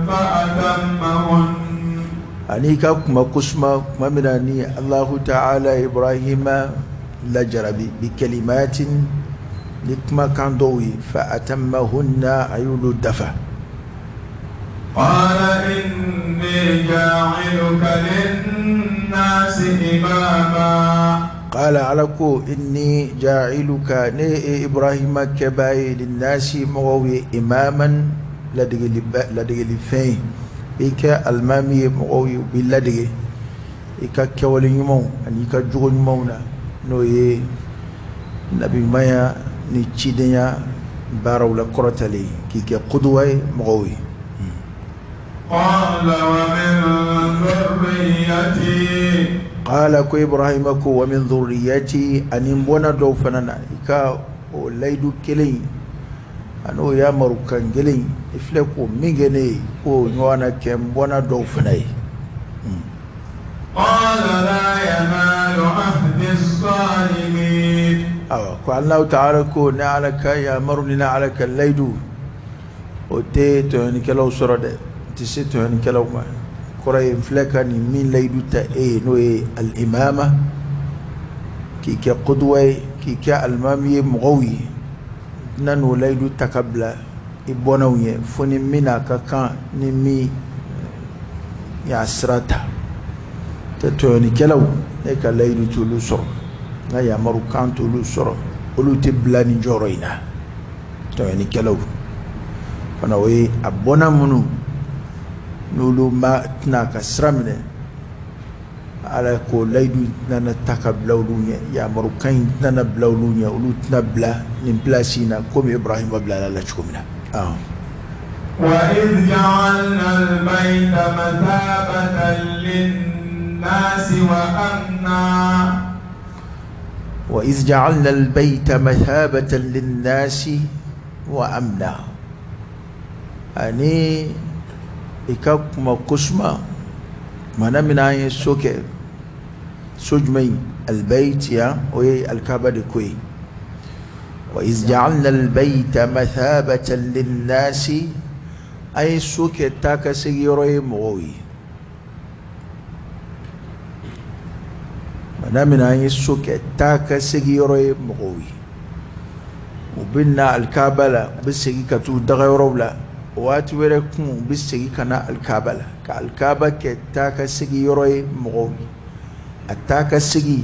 فأتمهن. Ani ka kuma kosuma kuma min na ni Allahu ta'ala Ibrahima lajarabi bi kalimatin, ni kumakan dɔw ye, fa atammahunna, a y'olu dafa. قال إني جاعلك للناس إماما. Qala, Ala ko, inni ja'iluka, ne ye Ibrahima kɛbaa ye, linnasi, mɔgɔw ye, imaman, ladegeli ladegelifɛn ye, i kɛ alimami ye mɔgɔw ye, u b'i ladege i ka kɛwale ɲumanw ani i ka jogo ɲumanw na, n'o ye nabiɲumanya ni cidenya baaraw la kɔrɔtalen, k'i kɛ kuduwa ye mɔgɔw ye. قال ومن ذريتي؟ Qala, ko Ibrahima ko, wa min dhurriyyati, ani n bɔnna dɔw fana na. I ka o layidu kelen in ani o yamarukan kelen in, i filɛ k'o min kɛ ne ye, k'o ɲɔgɔn na kɛ n bɔnna dɔw fana ye. قال لا ينال عهدي الظالمين. Awa, ko Alahu ta'ala ko, ne Ala ka yamaru ni ne Ala ka layidu, o tɛ tɔɲɔnikɛlaw sɔrɔ dɛ, o tɛ se tɔɲɔnikɛlaw ma. Kɔrɔ ye, n filɛ ka nin min layidu ta e ye, n'o ye al-imama, k'i kɛ kuduwa ye, k'i kɛ alimami ye mɔgɔw ye, n tɛna n'o layidu ta ka bila i bɔnnaw ye, fo ni min n'a ka kan ni min y'a sira ta tɛ. Tɔɲɔnikɛlaw, ne ka layidu t'olu sɔrɔ, n ka yamaru kan t'olu sɔrɔ, olu tɛ bila nin jɔyɔrɔ in na. Tɔɲɔnikɛlaw fana, o ye a bɔnna minnu n'olu ma tɛna ka sira minɛ, Ala ko layidu tɛna ta ka bila olu ɲɛ, yamarukan in tɛna bila olu ɲɛ, olu tɛna bila nin pilasi in na komi Ibrahima bilala la cogo min na. وإذ جعلنا البيت مثابة للناس وأمنا. وإذ جعلنا البيت مثابة للناس وأمنا، ani i ka kuma kosuma mana min an ye so kɛ, so jumɛn? Albayt yan, o ye alikaba de ko ye. وإذ جعلنا البيت مثابة للناس، an ye so kɛ taa ka segin yɔrɔ ye mɔgɔw ye. Mana min an ye so kɛ taa ka segin yɔrɔ ye mɔgɔw ye, u bɛ na alikaba la, u bɛ segin ka t'u dagayɔrɔw la, waati wɛrɛ kun u bɛ segin ka na alikaba la, ka alikaba kɛ taa ka segin yɔrɔ ye mɔgɔw ye. A taa ka segin,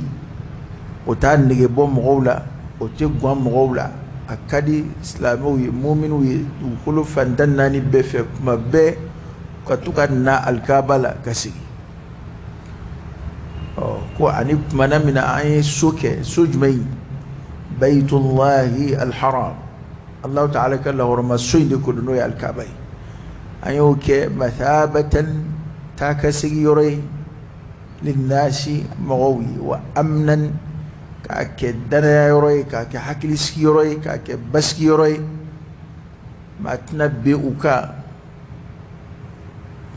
o t'a nege bɔ mɔgɔw la, o tɛ guwan mɔgɔw la. A ka di silamɛw ye, muminiw ye, dugukolo fan tan naani bɛɛ fɛ, kuma bɛɛ ka to ka na alikaba la ka segin. Ɔ, ko ani kumana min na an ye so kɛ, so jumɛn ye? Bayitullahi alharam, Allahu ta'ala ka lahɔrɔma so in de ko don, n'o ye alikaba ye. An y'o kɛ mathabatan, taa ka segin yɔrɔ ye, linnasi, mɔgɔw ye, wa amnan, k'a kɛ danaya yɔrɔ ye, k'a kɛ hakilisigi yɔrɔ ye, k'a kɛ basigi yɔrɔ ye. Maa tɛna bin u kan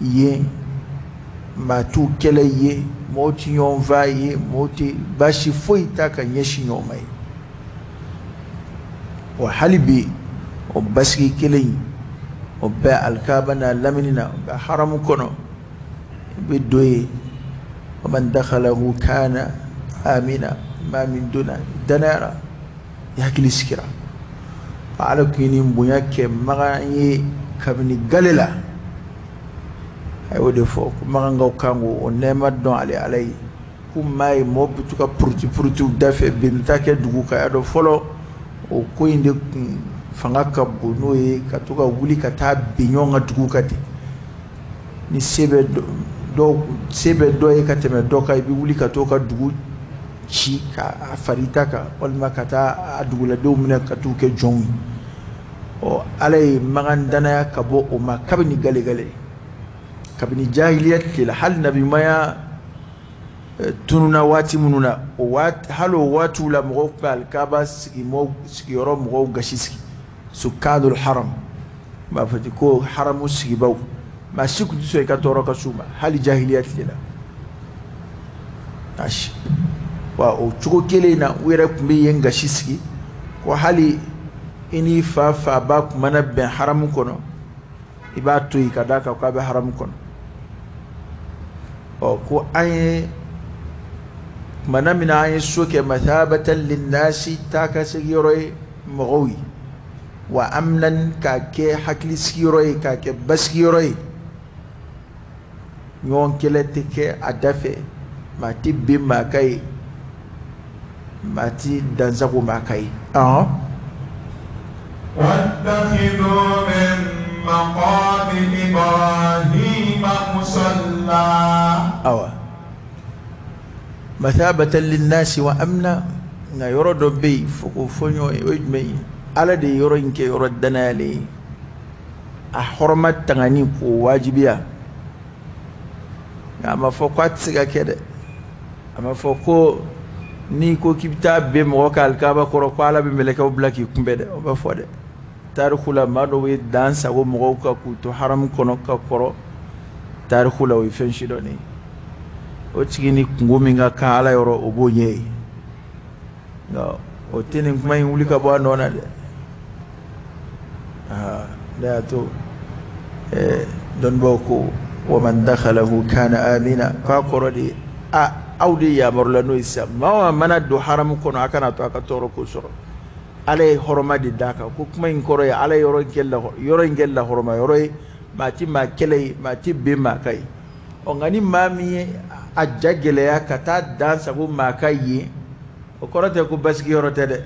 yen, maa t'u kɛlɛ yen, mɔgɔw tɛ ɲɔgɔn faa yen, mɔgɔw tɛ baasi foyi ta ka ɲɛsin ɲɔgɔn ma yen. Wa hali bi, o basigi kelen in, o bɛ alikaba n'a lamini na, o bɛ haramu kɔnɔ. I bɛ don yen, wa man dakhalahu kana amina, maa min donna danayara, i hakili sigira. Ala kun ye nin bonya kɛ Makan ye kabini gale la. A y'o de fɔ ko Makankaw kan k'o nɛɛma dɔn ale Ala ye, k'u m'a ye mɔgɔ bɛ to ka puruti purutiw da fɛ, bin bɛ taa kɛ dugu kan. Y'a dɔn, fɔlɔ o ko in de kun fanga ka bon, n'o ye ka to ka wuli ka taa bin ɲɔgɔn ka dugu kan ten. Ni se bɛ dɔw, se bɛ dɔ ye ka tɛmɛ dɔ kan, i bɛ wuli ka t'o ka dugu ci ka a fari ta kan, walima ka taa a duguladenw minɛ ka t'u kɛ jɔnw ye. Ɔ, Ala ye Makan danaya ka bɔ o ma kabini galegale, kabini jahiliya tile la. Hali nabiɲumanya tununa waati minnu na, o waati, hali o waatiw la, mɔgɔw tun bɛ alikaba sigi, mɔgɔw sigiyɔrɔ mɔgɔw gasi sigi, sukanul haram, n b'a fɔ ten ko haramu sigibaw. Maa si tun tɛ sɔn i ka tɔɔrɔ ka s'u ma, hali jahiliya tile la. Asi wa, o cogo kelen in na, u yɛrɛ tun bɛ yen gasi sigi ko hali i n'i fa fa ba tun mana bɛn haramu kɔnɔ. I b'a to yen ka d'a kan k'a bɛ haramu kɔnɔ. Ɔ ko an ye tumana min na an ye so kɛ mathabatan linnasi, taa ka segin yɔrɔ ye mɔgɔw ye, wa amnan, k'a kɛ hakili sigiyɔrɔ ye, k'a kɛ basigiyɔrɔ ye. Ɲɔgɔn kɛlɛ tɛ kɛ a da fɛ, maa tɛ bin maa kan ye, maa tɛ dansago maa kan ye. واتخذوا من مقام إبراهيم مصلى. Awa, mathabatan linnasi wa amna. Nka yɔrɔ dɔ bɛ yen fo k'o fɔ ɲɔgɔn ye, o ye jumɛn ye? Ala de ye yɔrɔ in kɛ yɔrɔ danayalen ye, a hɔrɔma tangani k'o wajibiya. Nka a ma fɔ ko a tɛ se ka kɛ dɛ. A ma fɔ ko n'i ko k'i bɛ taa bin mɔgɔ kan alikaba kɔrɔ ko Ala bɛ mɛlɛkɛw bila k'i kunbɛn dɛ. O bɛ fɔ dɛ. Tariku la, maa dɔw ye dan sago mɔgɔw kan k'u to haramu kɔnɔ ka kɔrɔ. Tariku la, o ye fɛn sidɔnnen ye. O tigi ni kungo min ka kan Ala yɔrɔ, o b'o ɲɛ ye. Nka o tɛ nin kuma in wuli ka bɔ a nɔ na dɛ. Aa, ne y'a to dɔnnibaaw ko wa man dakhalahu kana amina, k'a kɔrɔ de ye a aw de yamarula n'o ye sisan, maa o maa mana don haramu kɔnɔ, a kana to a ka tɔɔrɔ ko sɔrɔ. Ala ye hɔrɔma de d'a kan. Ko kuma in kɔrɔ ye Ala ye yɔrɔ in kɛ lahɔrɔma yɔrɔ ye, maa ti maa kɛlɛ ye, maa ti bin maa kan ye. Ɔ, nka ni maa min ye a ja gɛlɛya ka taa dan sago maa kan yen, o kɔrɔ tɛ ko basigi yɔrɔ tɛ dɛ.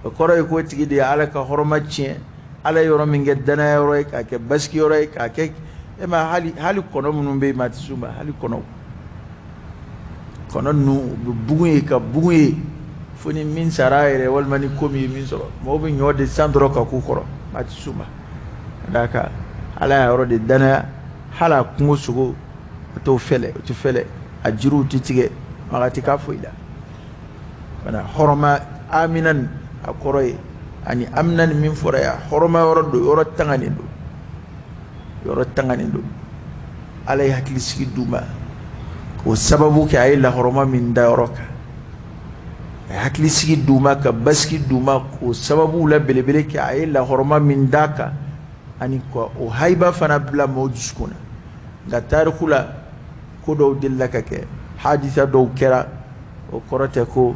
O kɔrɔ ye k'o tigi de ye Ala ka hɔrɔma tiɲɛ. Ala ye yɔrɔ min kɛ danaya yɔrɔ ye, k'a kɛ basigi yɔrɔ ye, k'a kɛ e ma hali kɔnɔ minnu bɛ yen, maa tɛ s'u ma. Hali kɔnɔw, kɔnɔ ninnu, u bɛ bugun ye ka bugun ye fo ni min sara a yɛrɛ walima ni ko min ye min sɔrɔ. Mɔgɔw bɛ ɲɔ de san dɔrɔn ka k'u kɔrɔ, maa tɛ s'u ma. Ka d'a kan Ala y'a yɔrɔ de danaya. Hali a kungo sogo, o t'o fɛlɛ, o tɛ fɛlɛ, a jiriw tɛ tigɛ, maga tɛ k'a foyi la. Wala hɔrɔma aminan, a kɔrɔ ye ani aminan min fɔra yan, hɔrɔma yɔrɔ don, yɔrɔ tanganen don, yɔrɔ tanganen don. Ala ye hakili sigi d'u ma k'o sababu kɛ a ye lahɔrɔma min da yɔrɔ kan. A ye hakili sigi d'u ma ka basigi d'u ma k'o sababu la belebele kɛ a ye lahɔrɔma min da kan, ani ka o hayiba fana bila maaw dusukun na. Nka tariku la, ko dɔw delila ka kɛ, hadisa dɔw kɛra. O kɔrɔ tɛ ko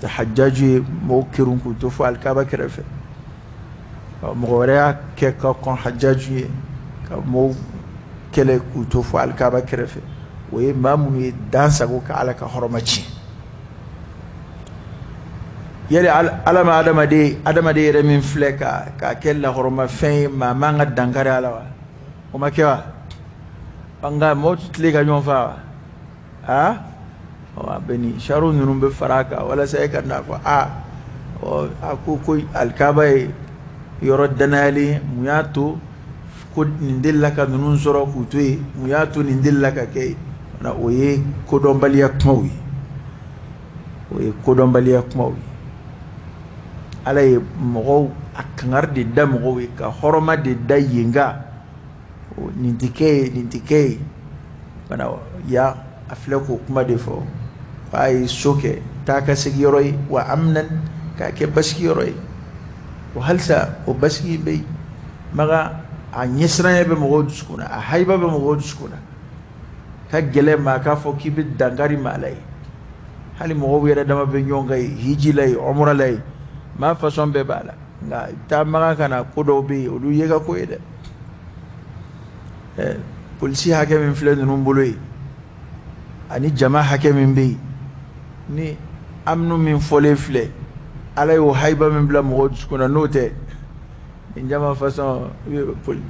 Hajjaju ye mɔgɔw kerun k'u to fo alikaba kɛrɛfɛ. Mɔgɔ wɛrɛ y'a kɛ ka kɔn Hajjaju ye ka mɔgɔw kɛlɛ k'u to fo alikaba kɛrɛfɛ. O ye maa minnu ye dan sago ka Ala ka hɔrɔma tiɲɛ. Yali Ala ma adamaden yɛrɛ min filɛ ka k'a kɛ lahɔrɔmafɛn ye, maa man ka dankari a la wa? O ma kɛ wa? Nka mɔgɔw tɛ tile ka ɲɔgɔn faa wa? Aa, a bɛ nin sariw ninnu bɛ fara a kan walasa e ka n'a fɔ a ɔ a ko alikaba ye yɔrɔ danayalen, mun y'a to ko nin delila ka ninnu sɔrɔ k'u to yen, mun y'a to nin delila ka kɛ yen? O ye kodɔnbaliya kumaw ye, o ye kodɔnbaliya kumaw ye. Ala ye mɔgɔw a kangari de da mɔgɔw ye ka hɔrɔma de da yen kan, nin tɛ kɛ yen, nin tɛ kɛ yen. Fana ya a filɛ k'o kuma de fɔ k'a ye so kɛ taa ka segin yɔrɔ ye, wa amnan, k'a kɛ basigi yɔrɔ ye. O halisa o basigi bɛ yen. Maga a ɲɛsiranya bɛ mɔgɔw dusukun na, a hayiba bɛ mɔgɔw dusukun na. Ka gɛlɛn maa k'a fɔ k'i bɛ dankari maa la ye. Hali mɔgɔw yɛrɛ dama bɛ ɲɔgɔn kan yen, hiji la yen, ɔmura la yen, maa fasɔn bɛɛ b'a la. Nka i bɛ taa Maga ka na, ko dɔw bɛ yen, olu ye ka ko ye dɛ. Polisi hakɛ min filɛ ninnu bolo yen, ani jama hakɛ min bɛ yen, ni aminu min fɔlen filɛ, Ala y'o hayiba min bila mɔgɔw dusukun na, n'o tɛ nin jama fasɔn,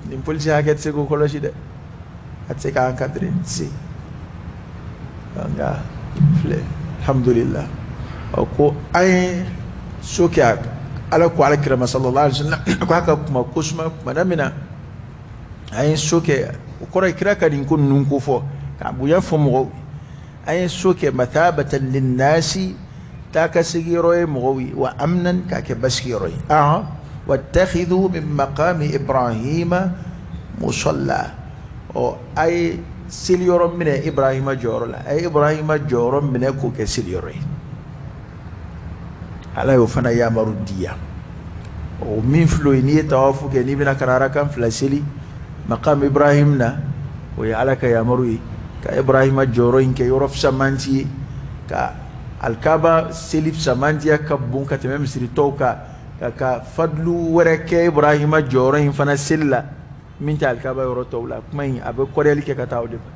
nin polisi hakɛ tɛ se k'o kɔlɔsi dɛ, a tɛ se k'a encadrer, tɛ se. Nka filɛ, alhamdulillah. Ɔ, ko an ye so kɛ, Ala ko Ala kira ma sallallahu alaihi wasallam k'a ka kuma ko suma kumana min na an ye so kɛ, o kɔrɔ ye kira ka nin ko ninnu ko fɔ k'a bonya fɔ mɔgɔw. An ye so kɛ mathabatan linnasi, taa ka segin yɔrɔ ye mɔgɔw ye, wa amnan, k'a kɛ basigi yɔrɔ ye. Ahan, wattakhidhu min maqami Ibrahima musalla. Ɔ, a ye seli yɔrɔ minɛ Ibrahima jɔyɔrɔ la, a ye Ibrahima jɔyɔrɔ minɛ k'o kɛ seli yɔrɔ ye. Ala y'o fana yamaru di yan. O min filɛ ye, n'i ye tawafu kɛ, n'i bɛna ka na arakan 2 seli maqam Ibrahim na, o ye Ala ka yamaru ye ka Ibrahima jɔyɔrɔ in kɛ yɔrɔ fisamanti ye, ka alikaba seli fisamantiya ka bon ka tɛmɛ misiri tɔw kan, ka fadlu wɛrɛ kɛ Ibrahima jɔyɔrɔ in fana seli la min tɛ alikaba yɔrɔ tɔw la. Kuma in a bɛ kɔrɔyali kɛ ka taa o de ma.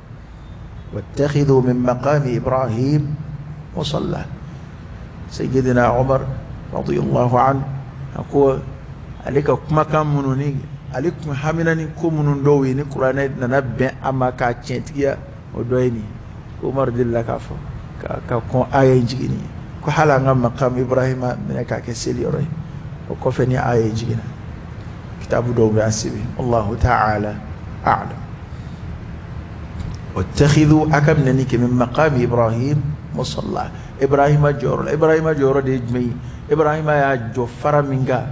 Wattakhidhu min maqami Ibrahim musalla. Sayyidina Umar radiyallahu anhu a ko ale ka kumakan minnu ni ale kun hamina ni ko minnu dɔw ye ni kuranɛ nana bɛn a ma k'a tiɲɛtigiya, o dɔ ye nin ye. Ko Umar delila k'a fɔ ka kɔn aya in jiginni ye ko hali an ka maqam Ibrahima minɛ k'a kɛ seli yɔrɔ ye. O kɔfɛ ni aya in jiginna, kitabu dɔw bɛ a sɛbɛn. Allahu ta'ala a'lam. Wattakhidhu, a ka minɛni kɛ min maqami Ibrahim musalla, Ibrahima jɔyɔrɔ la. Ibrahima jɔyɔrɔ de ye jumɛn ye? Ibrahima y'a jɔ fara min kan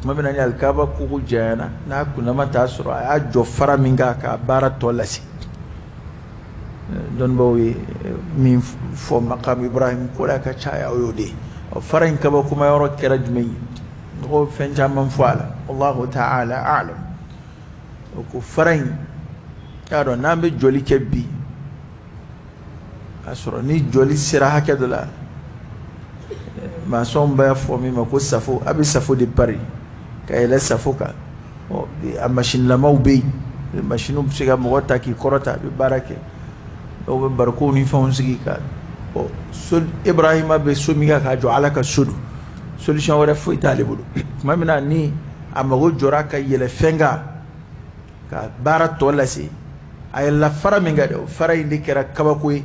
tuma min na ni alikaba kogo janyana n'a kunnama t'a sɔrɔ, a y'a jɔ fara min kan k'a baara tɔ lase. Dɔnnibaaw ye min fɔ maqam Ibrahim ko la ka caya, o y'o de ye. Ɔ, fara in kabakoma yɔrɔ kɛra jumɛn ye? Mɔgɔw fɛn caman fɔ a la. Allahu ta'ala a'lam. O ko fara in, y'a dɔn n'an bɛ jɔli kɛ bi, a sɔrɔ ni jɔli sera hakɛ dɔ la, masɔnw b'a fɔ min ma ko safo, a bɛ safo de pari ka yɛlɛ safo kan. Ɔ, a masinilamaw bɛ yen, masiniw bɛ se ka mɔgɔ ta k'i kɔrɔta, a bɛ baara kɛ. Dɔw bɛ barikow ni fɛnw sigi ka ɔ so. Ibrahima bɛ so min kan k'a jɔ, Ala ka so don, solution wɛrɛ foyi t'ale bolo. Tuma min na ni a mago jɔra ka yɛlɛ fɛn kan ka baara tɔ lase, a yɛlɛla fara min kan dɛ, o fara in de kɛra kabako ye.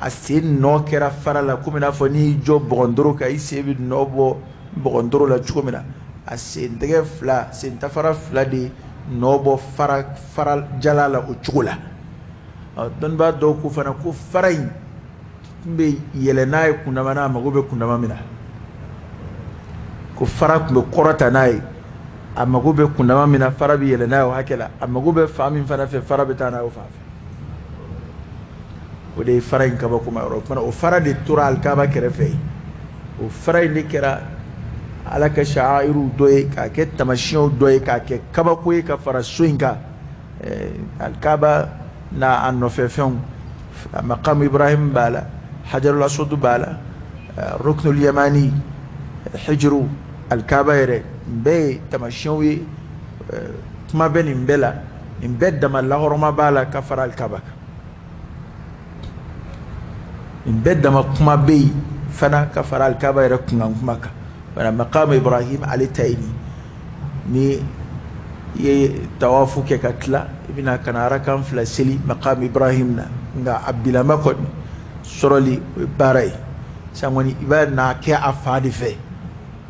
A sen nɔ kɛra fara la komi n'a fɔ n'i y'i jɔ bɔgɔndoro kan, i sen bɛ nɔ bɔ bɔgɔndoro la cogo min na. A sen tɛgɛ fila, sen tafara fila de nɔ bɔ fara jala la o cogo la. Dɔnnibaa dɔw ko fana ko fara in tun bɛ yɛlɛ n'a ye kundama n'a mago bɛ kundama min na, ko fara tun bɛ kɔrɔta n'a ye, a mago bɛ kundama min na, fara bɛ yɛlɛ n'a ye o hakɛ la, a mago bɛ fan min fana fɛ, fara bɛ taa n'a ye o fan fɛ. O de ye fara in kabakoma yɔrɔ. O fana, o fara de tora alikaba kɛrɛfɛ yen. O fara in de kɛra Ala ka sha'airu dɔ ye, k'a kɛ tamasiyɛnw dɔ ye, k'a kɛ kabako ye ka fara so in kan. Alikaba n'a a nɔfɛ fɛnw, maqam Ibrahim b'a la, hajarul aswad b'a la, ruknul yamani, hijru, alikaba yɛrɛ, nin bɛɛ ye tamasiyɛnw ye. Kuma bɛ nin bɛɛ la, nin bɛɛ dama lahɔrɔma b'a la ka fara alikaba kan. Nin bɛɛ dama kuma bɛ yen fana ka fara alikaba yɛrɛ kunkan kuma kan. Bana maqam Ibrahim ale ta ye nin. Ni i ye tawafu kɛ ka tila, i bɛna ka na arakan 2 seli maqam Ibrahim na. Nka a bilama kɔni sɔrɔli, o ye baara ye. Sisan kɔni, i b'a n'a kɛ a fa de fɛ.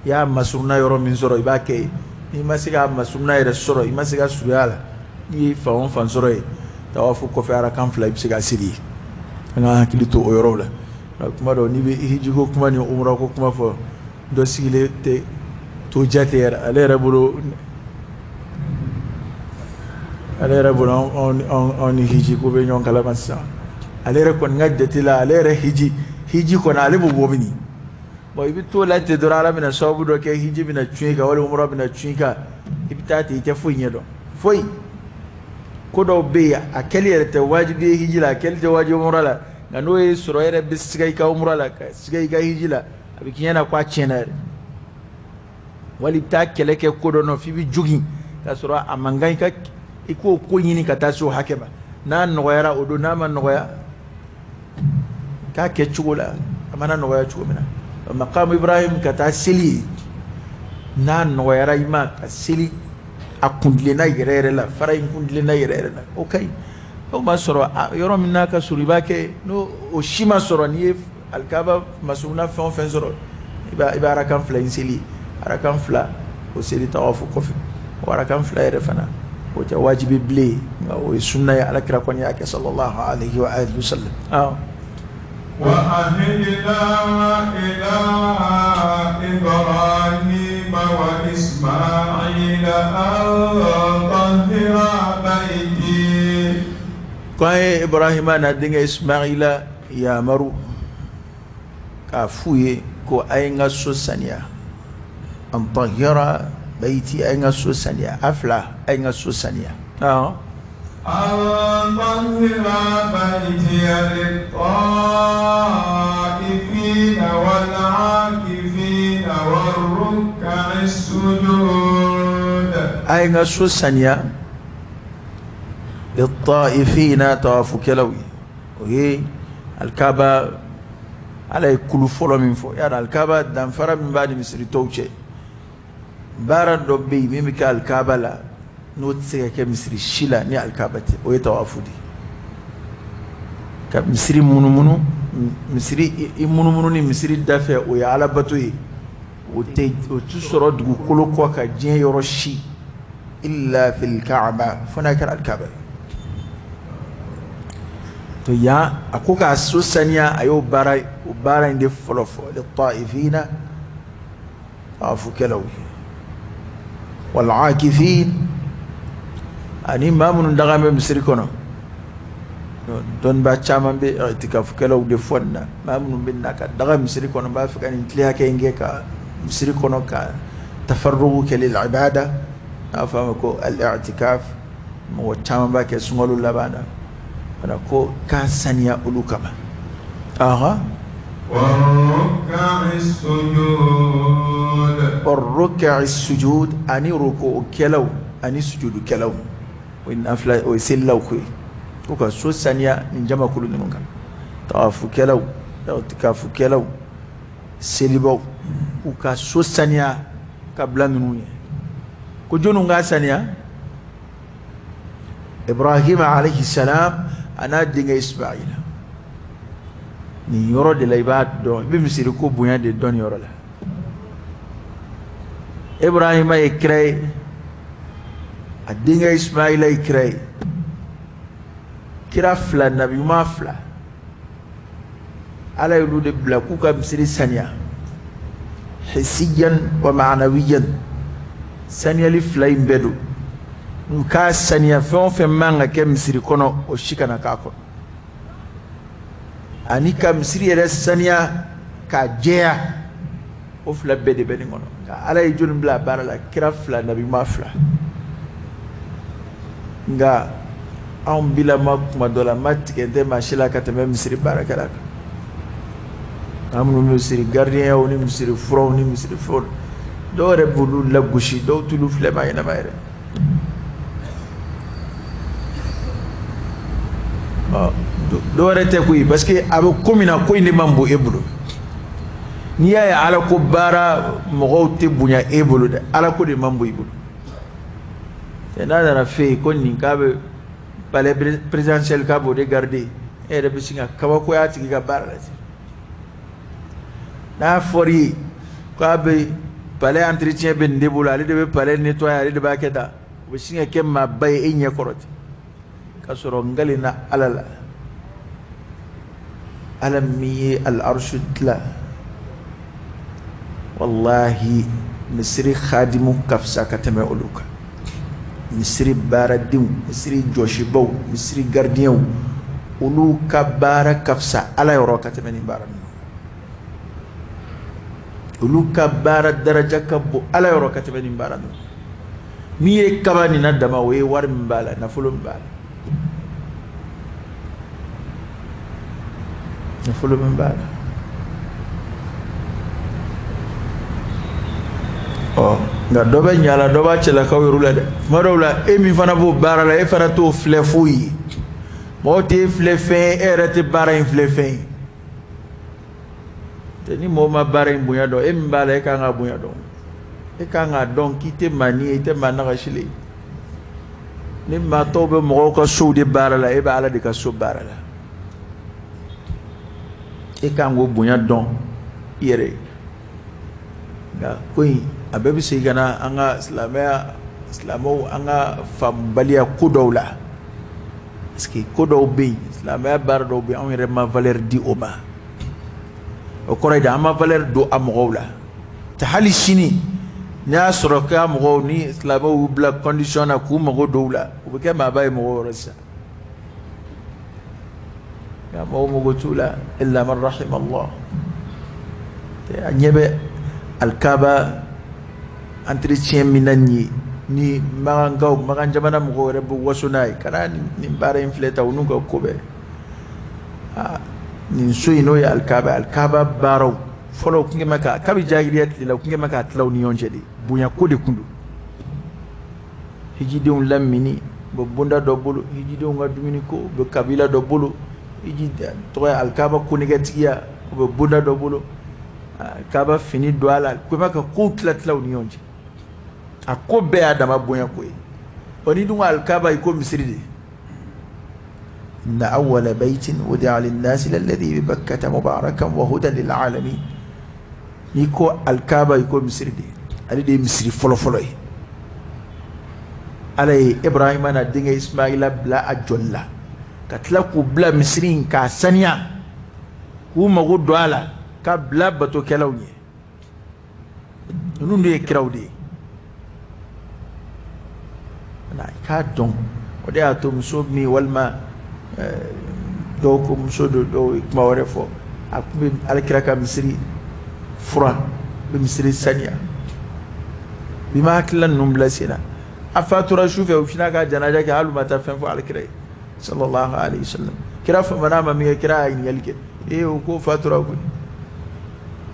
I y'a masuruna yɔrɔ min sɔrɔ, i b'a kɛ yen. N'i ma se k'a masuruna yɛrɛ sɔrɔ, i ma se ka surunya la, n'i ye fan o fan sɔrɔ yen, tawafu kɔfɛ arakan 2, i bɛ se ka seli yen. An ka hakili to o yɔrɔw la. Kuma dɔw, n'i bɛ hijiko kuma ni umurako kuma fɔ, dɔ sigilen tɛ to jate yɛrɛ, ale yɛrɛ bolo anw ni hiji ko bɛ ɲɔgɔn kalama sisan. Ale yɛrɛ kɔni ka jate la, ale yɛrɛ hiji kɔni, ale b'o bɔ min. Bon, i bɛ t'o la ten dɔrɔn, Ala bɛna sababu dɔ kɛ, hiji bɛna cun i kan walima umura bɛna cun i kan, i bɛ taa ten, i tɛ foyi ɲɛdɔn foyi. Ko dɔw bɛ yen, a kɛli yɛrɛ tɛ wajibi ye hiji la, a kɛli tɛ wajibi umura la, nka n'o ye sɔrɔ yɛrɛ bɛ siga i ka umura la ka siga i ka hiji la, a bɛ k'i ɲɛna ko a tiɲɛna yɛrɛ. Wali i bɛ taa kɛlɛ kɛ ko dɔ nɔ f'i bɛ jogin, k'a sɔrɔ a man kan i ka i k'o ko ɲini ka taa se o hakɛ ma. N'a nɔgɔyara o don, n'a ma nɔgɔya, k'a kɛ cogo la a mana nɔgɔya cogo min na. Maqam Ibrahim ka taa seli ye, n'a nɔgɔyara i ma ka seli a kuntilenna yɛrɛ yɛrɛ la, fara in kuntilenna yɛrɛ yɛrɛ la, o ka ɲi. O ma sɔrɔ yɔrɔ min n'a ka surun, i b'a kɛ. N'o o si ma sɔrɔ, n'i ye alikaba masuruna fɛn o fɛn sɔrɔ, i bɛ arakan 2 in seli. Arakan 2 o seli tawafu kɔfɛ, o arakan 2 yɛrɛ fana, o tɛ wajibi bilen, nka o ye sunna ye. Alakira kɔni y'a kɛ, sallallahu alaihi wa alihi wa sallam. Awɔ. وعهدنا إلى إبراهيم وإسماعيل أن طهرا بيتي. Ko an ye Ibrahima n'a denkɛ Ismaila yamaru k'a f'u ye ko a ye n ka so saniya. An tahira Bayti, a ye n ka so saniya. A fila, a ye n ka so saniya. أن طهر بيتي للطائفين والعاكفين والركع السجود. A ye n ka so saniya للطائفين, tawafukɛlaw ye. O ye Alikaba, Ala ye kulu fɔlɔ min fɔ. Yala Alikaba, danfara min b'a ni misiri tɔw cɛ, baara dɔ bɛ yen min bɛ kɛ Alikaba la, n'o tɛ se ka kɛ misiri si la ni Alikaba tɛ, o ye tawafu de ye. Ka misiri munumunu, misiri i munumunu ni misiri dafɛ, o ye alabato ye. O tɛ, o tɛ sɔrɔ dugukolo kɔ ka diɲɛ yɔrɔ si, illa fil Kaaba, fo n'a kɛra Alikaba ye. To yan, a ko k'a so saniya, a y'o baara, o baara in de fɔlɔ fɔ, lit-ta'ifina, tawafukɛlaw ye, wal-aakifin, ani maa minnu daga bɛ misiri kɔnɔ. Dɔnnibaa caman bɛ itikafukɛlaw de fɔ nin na. Maa minnu bɛ na ka daga misiri kɔnɔ, n b'a fɛ ka nin tile hakɛ in kɛ ka misiri kɔnɔ ka tafarrugu kɛ lil ibada, n'a fɔ a ma ko al-i'tikaf. Mɔgɔ caman b'a kɛ sunkalo laban na fana, ko k'a saniya olu kama. Ahan. والركع السجود. والركع السجود, ani rukukɛlaw ani sujudukɛlaw. O ye nafila, o ye selilaw ko ye. Ko ka so saniya nin jamakulu ninnu kan, tawafukɛlaw, itikafukɛlaw, selibaw, k'u ka so saniya ka bila ninnu ye. Ko jɔnniw k'a saniya? Ibrahim alayhi salam a n'a denkɛ Ismaila. Nin yɔrɔ de la, i b'a dɔn, i bɛ misiri ko bonya de dɔn nin yɔrɔ la. Ibrahima ye kira ye, a denkɛ Ismaila ye kira ye. Kira fila, nabi ɲuman fila, Ala y'olu de bila k'u ka misiri saniya, hisiyan wa ma'anawiyan. Saniyali fila in bɛɛ don. U k'a saniya, fɛn o fɛn man ka kɛ misiri kɔnɔ, o si kana k'a kɔnɔ, ani ka misiri yɛrɛ saniya k'a jɛya. O fila bɛɛ de bɛ nin kɔnɔ. Nka Ala ye jɔnni bila a baara la? Kira fila, nabi ɲuman fila. Nka anw bilama kuma dɔ la, ma tigɛ tɛ maa si la ka tɛmɛ misiri baarakɛla kan. An minnu bɛ misiri gardien ni misiri furaw ni misiri fɛnw, dɔw yɛrɛ b'olu lagosi, dɔw t'olu filɛ maa ɲɛnama yɛrɛ. Dɔw wɛrɛ tɛ koyi, parce que a bɛ ko min na, ko in de man bon e bolo. N'i y'a ye Ala ko baara mɔgɔw tɛ bonya e bolo dɛ, Ala ko de man bon i bolo. N'a nana f'e ye ko nin k'a bɛ palais présidentiel, k'a b'o de garder, e yɛrɛ bɛ sin ka kabakoya a tigi ka baara la ten. N'a fɔr'i ye k'a bɛ palais entretien bɛ nin de bolo, ale de bɛ palais nettoyer, ale de b'a kɛ tan, o bɛ sin ka kɛ maaba ye e ɲɛ kɔrɔ ten. K'a sɔrɔ n kalenna Ala la, Ala min ye al-arshu dilan, wallahi, misiri khadimu ka fisa ka tɛmɛ olu kan. Misiri baaradenw, misiri jɔsibaw, misiri gardienw, olu ka baara ka fisa Ala yɔrɔ ka tɛmɛ nin baara ninnu. Olu ka baara daraja ka bon Ala yɔrɔ ka tɛmɛ nin baara ninnu. Min ye kaba nin na dama, o ye wari min b'a la, nafolo min b'a la, nafolo min b'a la. Ɔ nka dɔ bɛ ɲa la, dɔ b'a cɛlakaw yɛrɛ la dɛ. Tuma dɔw la, e min fana b'o baara la, e fana t'o filɛ foyi ye. Mɔgɔw t'e filɛ fɛn ye, e yɛrɛ tɛ baara in filɛ fɛn ye. Tɛ ni mɔgɔw ma baara in bonya dɔn, e min b'a la, e kan k'a bonya dɔn. E kan k'a dɔn k'i tɛ maa ni ye, i tɛ maa nagasilen ye. Ni maa tɔw bɛ mɔgɔw ka sow de baara la, e bɛ Ala de ka so baara la. E kan k'o bonya dɔn i yɛrɛ ye. Nka ko in, a bɛɛ bɛ segin ka na an ka silamɛya, silamɛw, an ka faamubaliya ko dɔw la. Parce que ko dɔw bɛ yen, silamɛya baara dɔw bɛ yen, anw yɛrɛ ma valeur di o ma. O kɔrɔ ye di? An ma valeur don a mɔgɔw la. Tɛ hali sini, n'i y'a sɔrɔ k'a mɔgɔw ni silamɛw y'u bila condition na k'u mago don u la, u bɛ kɛ maaba ye mɔgɔw yɔrɔ sisan. Nka mɔgɔw mago t'u la, illa man rahima Allah. A ɲɛ bɛ Alikaba. Entretien min na nin ye, ni makankaw, makan jamana mɔgɔw yɛrɛ bɛ waso n'a ye, kana nin baara in filɛ ta, u n'u ka ko bɛɛ. Aa, nin so in n'o ye Alikaba, Alikaba baaraw fɔlɔ kun kɛmɛ ka kabi jahiliya tile la, u kun kɛmɛ k'a tila u ni ɲɔgɔn cɛ de, bonya ko de kun don. Hijidenw lamini bɛ bonda dɔ bolo, hijidenw ka dumuni ko bɛ kabila dɔ bolo, hiji tɔgɔ ye Alikaba konɛgɛtigiya o bɛ bonda dɔ bolo, Alikaba fini don a la, ko b'a ka kow tila tila u ni ɲɔgɔn cɛ. A ko bɛɛ y'a dama bonya ko ye. Ɔ, n'i dun ko Alikaba, i ko misiri de. Inna awwala baytin wudi'a linnasi lalladhi bi Bakkata mubarakan wa hudan lil alamin. N'i ko Alikaba, i ko misiri de. Ale de ye misiri fɔlɔfɔlɔ ye. Ala ye Ibrahima n'a denkɛ Ismaila bila a jɔli la, ka tila k'u bila misiri in k'a saniya, k'u mago don a la, ka bila batokɛlaw ɲɛ. Ninnu de ye kiraw de ye. Na i k'a dɔn, o de y'a to muso min walima dɔw ko muso don, dɔw ye kuma wɛrɛ fɔ, a tun bɛ Alakira ka misiri furan, bɛ misiri saniya. Bi ma hakilila ninnu bila sen na. A fatura su fɛ, u sinna ka janaja kɛ, hali u ma taa fɛn fɔ Alakira ye sallallahu alaihi wasallam. Kira famana ma min kɛ, kira y'a ɲininkali kɛ, ee, o ko fatura koyi.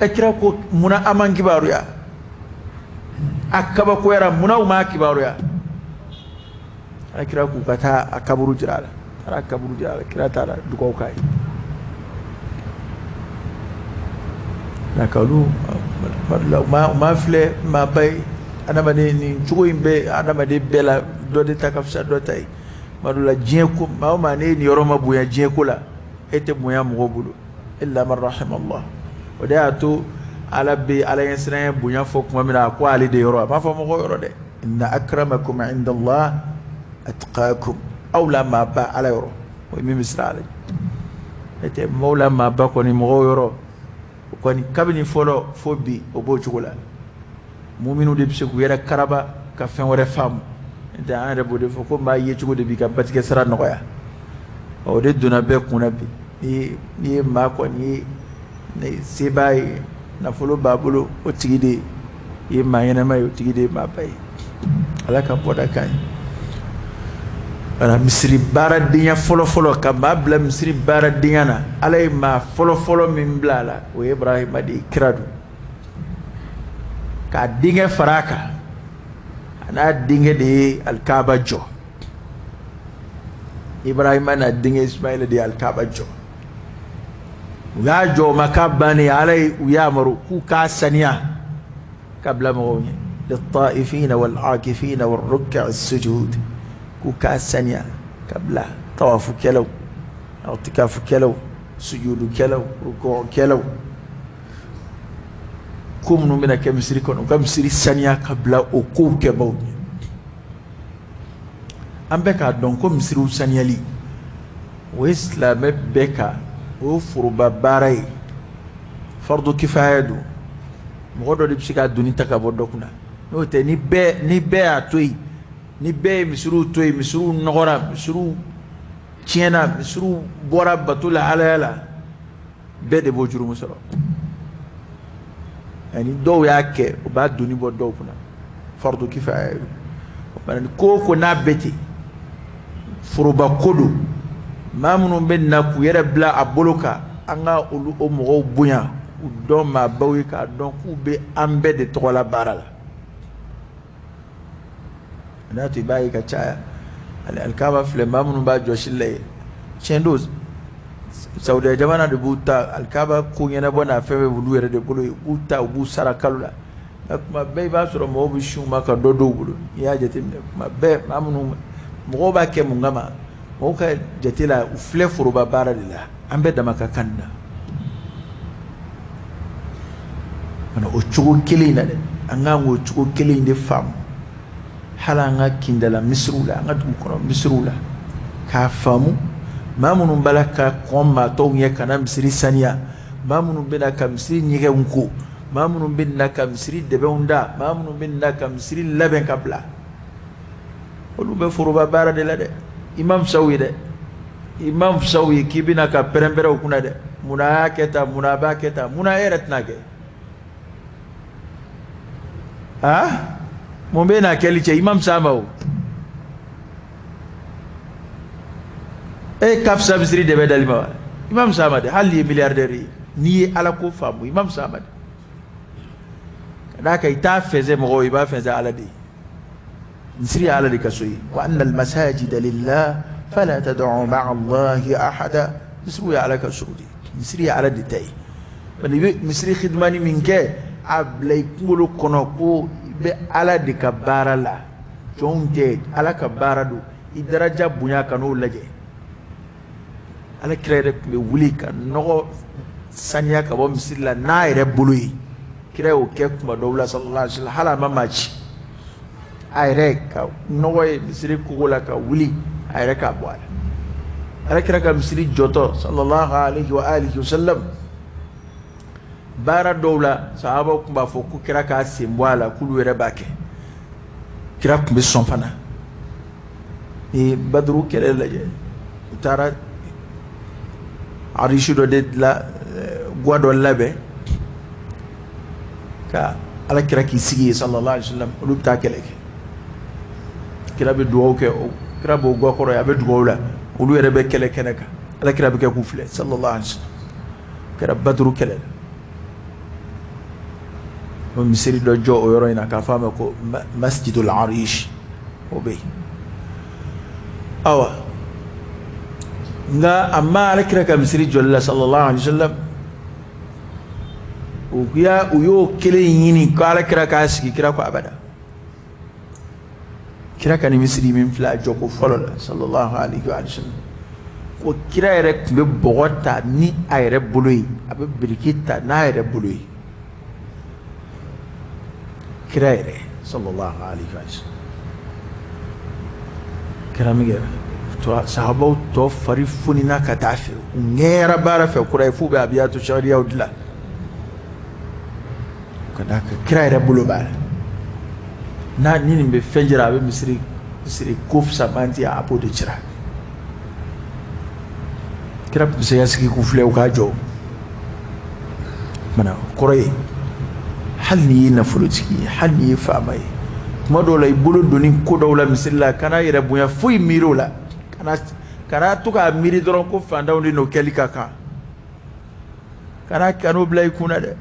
Ɛ, kira ko munna an m'an kibaruya? A kabakoyara, munna u m'a kibaruya? Alakira k'u ka taa a kaburu jira a la. Taara kaburu jira a la, kira taara dugawu k'a ye. Nka olu u ma filɛ maaba ye. Adamaden nin cogo in bɛ adamaden bɛɛ la, dɔ de ta ka fisa dɔ ta ye. Tuma dɔ la diɲɛ ko, maa o maa n'e niyɔrɔ ma bonya diɲɛ ko la, e tɛ bonya mɔgɔw bolo, illa man rahimallah. O de y'a to Ala bɛ Ala ɲɛsiranya bonya fɔ tuma min na, a ko ale de yɔrɔ, a m'a fɔ mɔgɔw yɔrɔ dɛ. Inna akramakum inda Allah atqakum. Aw la maaba Ala yɔrɔ, o ye min bɛ siran Ala ɲɛ. N'o tɛ maaw la maaba kɔni mɔgɔw yɔrɔ, o kɔni kabini fɔlɔ fo bi, o b'o cogo la. Muminu de bɛ se k'u yɛrɛ karaba ka fɛn wɛrɛ faamu. N'o tɛ an yɛrɛ b'o de fɔ ko maa ye cogo de b'i ka batigɛ sira nɔgɔya. O de donna bɛɛ kun na bi. N'i ye maa kɔni ye, ni se b'a ye, nafolo b'a bolo, o tigi de ye maa ɲɛnama ye, o tigi de ye maaba ye. Ala ka bɔda kan ye. Wala misiri baaradenya fɔlɔfɔlɔ, ka maa bila misiri baaradenya na, Ala ye maa fɔlɔfɔlɔ min bila a la, o ye Ibrahima de ye, kira don. K'a denkɛ fara a kan, a n'a denkɛ de ye Alikaba jɔ. Ibrahima n'a denkɛ Ismaila de ye Alikaba jɔ. U y'a jɔ, o ma k'a bannen, Ala ye u yamaru k'u k'a saniya ka bila mɔgɔw ɲɛ. Lit-ta'ifina wal-'akifina war-ruk'i sujud, k'u k'a saniya ka bila tawafukɛlaw, i'tikafukɛlaw, sujudukɛlaw, rukukɛlaw, ko minnu bɛna kɛ misiri kɔnɔ, u ka misiri saniya ka bila o kow kɛbaw ɲɛ. An bɛ k'a dɔn ko misiriw saniyali, o ye silamɛ bɛɛ ka, o ye foroba baara ye, fardu kifaya don. Mɔgɔ dɔ de bɛ se k'a doni ta ka bɔ dɔ kunna. N'o tɛ, ni bɛɛ y'a to yen, ni bɛɛ ye misiriw to yen, misiriw nɔgɔra, misiriw tiɲɛna, misiriw bɔra bato lahalaya la, bɛɛ de b'o jurumu sɔrɔ. Ani dɔw y'a kɛ, o b'a doni bɔ dɔw kunna, fardu kifaya don. O fana ni ko o ko n'a bɛ ten, foroba ko don. Maa minnu bɛ na k'u yɛrɛ bila a bolo kan, an ka olu o mɔgɔw bonya, k'u dɔn maabaw ye, k'a dɔn k'u bɛ an bɛɛ de tɔgɔ la baara la. N'a to i b'a ye ka caya, Alikaba filɛ, maa minnu b'a jɔsi la ye, tiɲɛ don, Saudiya jamana de b'u ta Alikaba ko ɲɛnabɔ n'a fɛn bɛɛ b'olu yɛrɛ de bolo ye, u b'u ta, u b'u sara kalo la. Nka tuma bɛɛ i b'a sɔrɔ mɔgɔw bɛ sin u ma ka dɔ dɔw bolo. N'i y'a jateminɛ, tuma bɛɛ maa minnu mɔgɔw b'a kɛ mun kama, mɔgɔw ka jate la, u filɛ foroba baara de la, an bɛɛ dama ka kan nin na. O cogo kelen in na dɛ, an k'an k'o cogo kelen in de faamu hali an ka kindala misiriw la, an ka dugu kɔnɔ misiriw la, k'a faamu maa minnu b'a la ka kɔn maa tɔw ɲɛ ka na misiri saniya, maa minnu bɛ na ka misiri ɲɛgɛnw ko, maa minnu bɛ na ka misiri dɛbɛnw da, maa minnu bɛ na ka misiri labɛn ka bila, olu bɛ foroba baara de la dɛ. I ma fisa u ye dɛ, i ma fisa u ye k'i bɛna ka pɛrɛn-pɛrɛn u kunna dɛ. Munna a y'a kɛ tan, munna a b'a kɛ tan, munna e yɛrɛ tɛna kɛ? Aa, Mun bɛ n'a kɛli cɛ? I ma fisa a ma o. E ka fisa misiri dɛbɛ dali ma wa? I ma fisa a ma dɛ. Hali n'i ye milliardaire ye, n'i ye Ala ko faamu, i ma fisa a ma dɛ. Ka d'a kan i t'a fɛnsɛ mɔgɔw ye, i b'a fɛnsɛ Ala de ye. Misiri ye Ala de ka so ye. Wa anna al-masajida lillah fala tad'u ma'a Allahi ahada. Misiriw ye Ala ka so de ye. Misiri ye Ala de ta ye. Bari i bɛ misiri khidmani min kɛ, a bila i kunkolo kɔnɔ ko i bɛ Ala de ka baara la. Jɔnw tɛ, Ala ka baara don. I daraja bonya ka n'o lajɛ. Ala kira yɛrɛ tun bɛ wuli ka nɔgɔ saniya ka bɔ misiri la n'a yɛrɛ bolo ye. Kira y'o kɛ kuma dɔw la sallallahu alaihi wasallam, hali a ma maa ci. A yɛrɛ ka nɔgɔ ye misiri kogo la ka wuli, a yɛrɛ k'a bɔ a la. Ala kira ka misiri jɔtɔ sallallahu alaihi wa alihi wasallam, baara dɔw la sahabaw tun b'a fɔ ko kira k'a sen bɔ a la, k'olu yɛrɛ b'a kɛ. Kira tun bɛ sɔn fana. Ni Baduru kɛlɛ lajɛ, u taara arisi dɔ de dilan, gwa dɔ labɛn ka Ala kira k'i sigi yen sallallahu alaihi wasallam, olu bɛ taa kɛlɛ kɛ. Kira bɛ dugawu kɛ, kira b'o gwa kɔrɔ yen, a bɛ dugawu la, olu yɛrɛ bɛ kɛlɛ kɛnɛ kan. Ala kira bɛ kɛ k'u filɛ sallallahu alaihi wasallam. Kɛra Baduru kɛlɛ la. O misiri dɔ jɔ o yɔrɔ in na k'a fɔ a ma ko Masjidul Arish, o bɛ yen. Awa, nka a ma Ala kira ka misiri jɔli la sallallahu alaihi wasallam, u y'o kelen ɲini ko Ala kira k'a sigi, kira ko abada. Kira ka nin misiri min filɛ a jɔko fɔlɔ la sallallahu alaihi wa sallam, ko kira yɛrɛ tun bɛ bɔgɔ ta ni a yɛrɛ bolo ye, a bɛ biriki ta n'a yɛrɛ bolo ye. Kira yɛrɛ sallallahu alaihi wa sallam kɛra min kɛ, sahabaw tɔ fari fonina ka taa fɛ, u ŋɛɲɛra baara fɛ kura ye f'u bɛ abiyatu sariyaw dilan ka d'a kan kira yɛrɛ bolo b'a la. N'a ni nin bɛ fɛn jira, a bɛ misiri ko fisamanti, a b'o de jira. Kira tun bɛ se ka sigi k'u filɛ u k'a jɔ. Mana kɔrɔ ye, hali n'i ye nafolotigi ye, hali n'i ye faama ye, tuma dɔw la i bolo donni ko dɔw la misiri la, kana yɛrɛ bonya foyi miiri o la. Kana to k'a miiri dɔrɔn ko fantanw de n'o kɛli ka kan. Kan'o bila i kunna dɛ.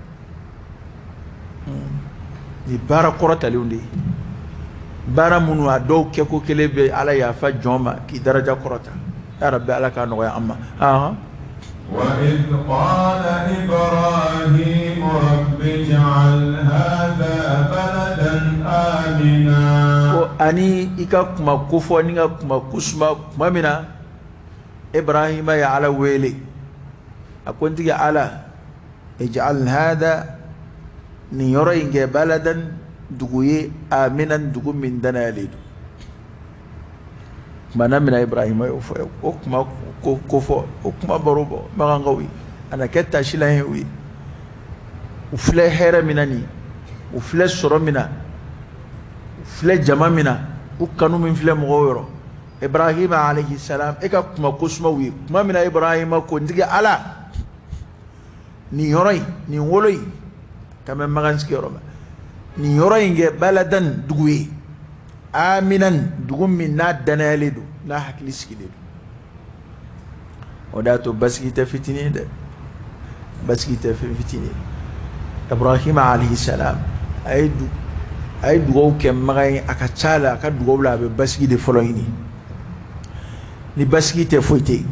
Ni baara kɔrɔtalenw de ye, baara minnu a dɔw kɛko kelen bɛ Ala yafa jɔn ma k'i daraja kɔrɔta. Ya Rabbi, Ala k'a nɔgɔya an ma. وإذ قال إبراهيم رب اجعل هذا بلدا آمنا. Ko ani i ka kuma kofɔ ni ka kuma kusuma tuma min na Ibrahima ye Ala wele, a ko n tigi Ala, ij'al hada, nin yɔrɔ in kɛ baladan dugu ye, aminan, dugu min danayalen don. Tuma na min na Ibrahima y'o fɔ, o kuma ko fɔ, o kuma baro bɔ makankaw ye, a na kɛ tasilan ye u ye. U filɛ hɛrɛ min na nin, u filɛ sɔrɔ min na, u filɛ jama min na, u kanu min filɛ mɔgɔw yɔrɔ. Ibrahima alayhi salam, e ka kuma ko suma u ye tuma min na Ibrahima ko n tigi Ala, nin yɔrɔ in, nin wolo in, ka mɛn makan sigiyɔrɔ ma, nin yɔrɔ in kɛ baladan dugu ye, aminan, dugu min n'a danayalen don, n'a hakili sigilen don. O de y'a to basigi tɛ fitinin ye dɛ, basigi tɛ fɛn fitinin ye. Ibrahima alayhi salam, a ye dugawu kɛ makan ye, a ka ca la a ka dugawu la a bɛ basigi de fɔlɔ ɲini. Ni basigi tɛ foyi tɛ yen.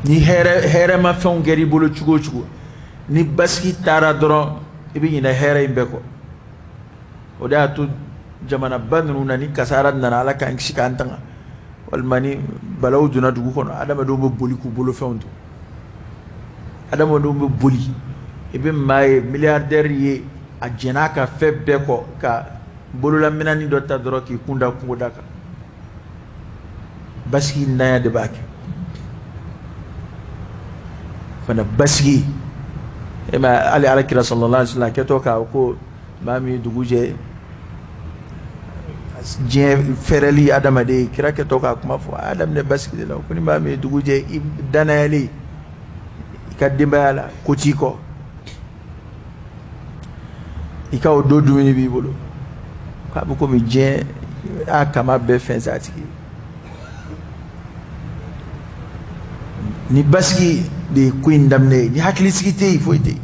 Ni hɛrɛmafɛnw kɛra i bolo cogo o cogo, ni basigi taara dɔrɔn i bɛ ɲinɛ hɛrɛ in bɛɛ kɔ. O de y'a to jamanaba ninnu na, ni kasara nana, Ala k'an kisi k'an tanga, walima ni balawu donna dugu kɔnɔ, adamadenw bɛ boli k'u bolofɛnw to. Adamadenw bɛ boli, i bɛ maa ye milliardaire ye, a jɛn'a ka fɛn bɛɛ kɔ ka bololaminɛni dɔ ta dɔrɔn k'i kun da kungoda kan. Basigi ntanya de b'a kɛ fana. Basigi e ma hali Ala kira sallallahu alaihi wasallam kɛtɔ k'a ko maa min dugu jɛ diɲɛ fɛrɛli adamaden, kira kɛtɔ k'a kuma fɔ a y'a daminɛ basigi de la. Ko ni maa min dugu jɛ i danayalen i ka denbaya la, ko t'i kɔ. I ka o don dumuni b'i bolo k'a bɛ komi diɲɛ a kama bɛɛ fɛnsɛ a tigi ye. Ni basigi de ye ko in daminɛ ye, ni hakilisigi tɛ yen, foyi tɛ yen.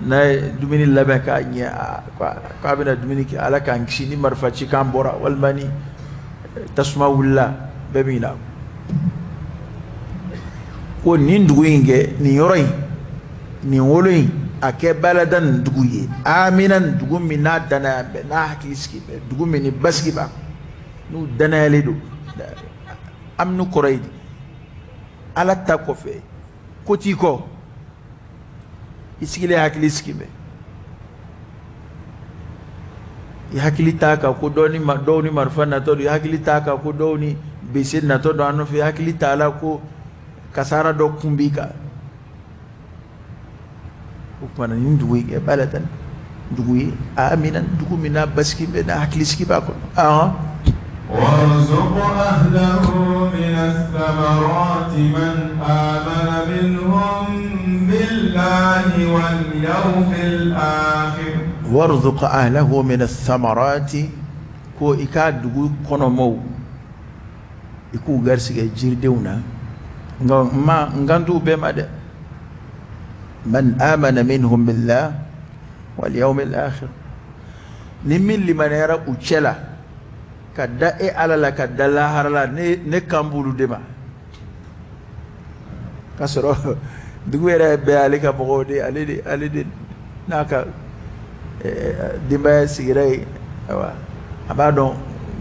N'a ye dumuni labɛn k'a ɲɛ, k'a bɛna dumuni kɛ, Ala k'an kisi ni marifa cikan bɔra walima ni tasuma wulila, bɛɛ bɛ ɲinɛ. Ko nin dugu in kɛ, nin yɔrɔ in, nin wolo in, a kɛ baladan dugu ye, aminan, dugu min n'a danaya bɛ, n'a hakili sigi bɛ, dugu min ni basigi b'a, n'u danayalen don. Aminu kɔrɔ ye di, Ala ta kɔfɛ ko t'i kɔ, i sigilen hakili sigi bɛ, i hakili t'a kan ko dɔw ni marifa natɔ don, i hakili t'a kan ko dɔw ni bese natɔ don an nɔfɛ, i hakili t'a la ko kasara dɔ kun b'i kan. O tuma na nin dugu in kɛ baladan dugu ye, amina, dugu min n'a basigi bɛ, n'a hakilisigi b'a kɔnɔ. وارزق أهله من الثمرات من آمن منهم بالله واليوم الآخر. وارزق أهله من الثمرات, ko i ka dugu kɔnɔmɔw i k'u garisɛgɛ jiridenw na, nka ma n kan t'u bɛɛ ma dɛ. Man amana minhum billah wal yawmil akhir, ni min limaniyara u cɛ la ka da e Ala la ka da lahara la, ne kan b'olu de ma. K'a sɔrɔ dugu yɛrɛ bɛɛ ale ka mɔgɔw de, ale de n'a ka denbaya sigira yen. Ayiwa, a b'a dɔn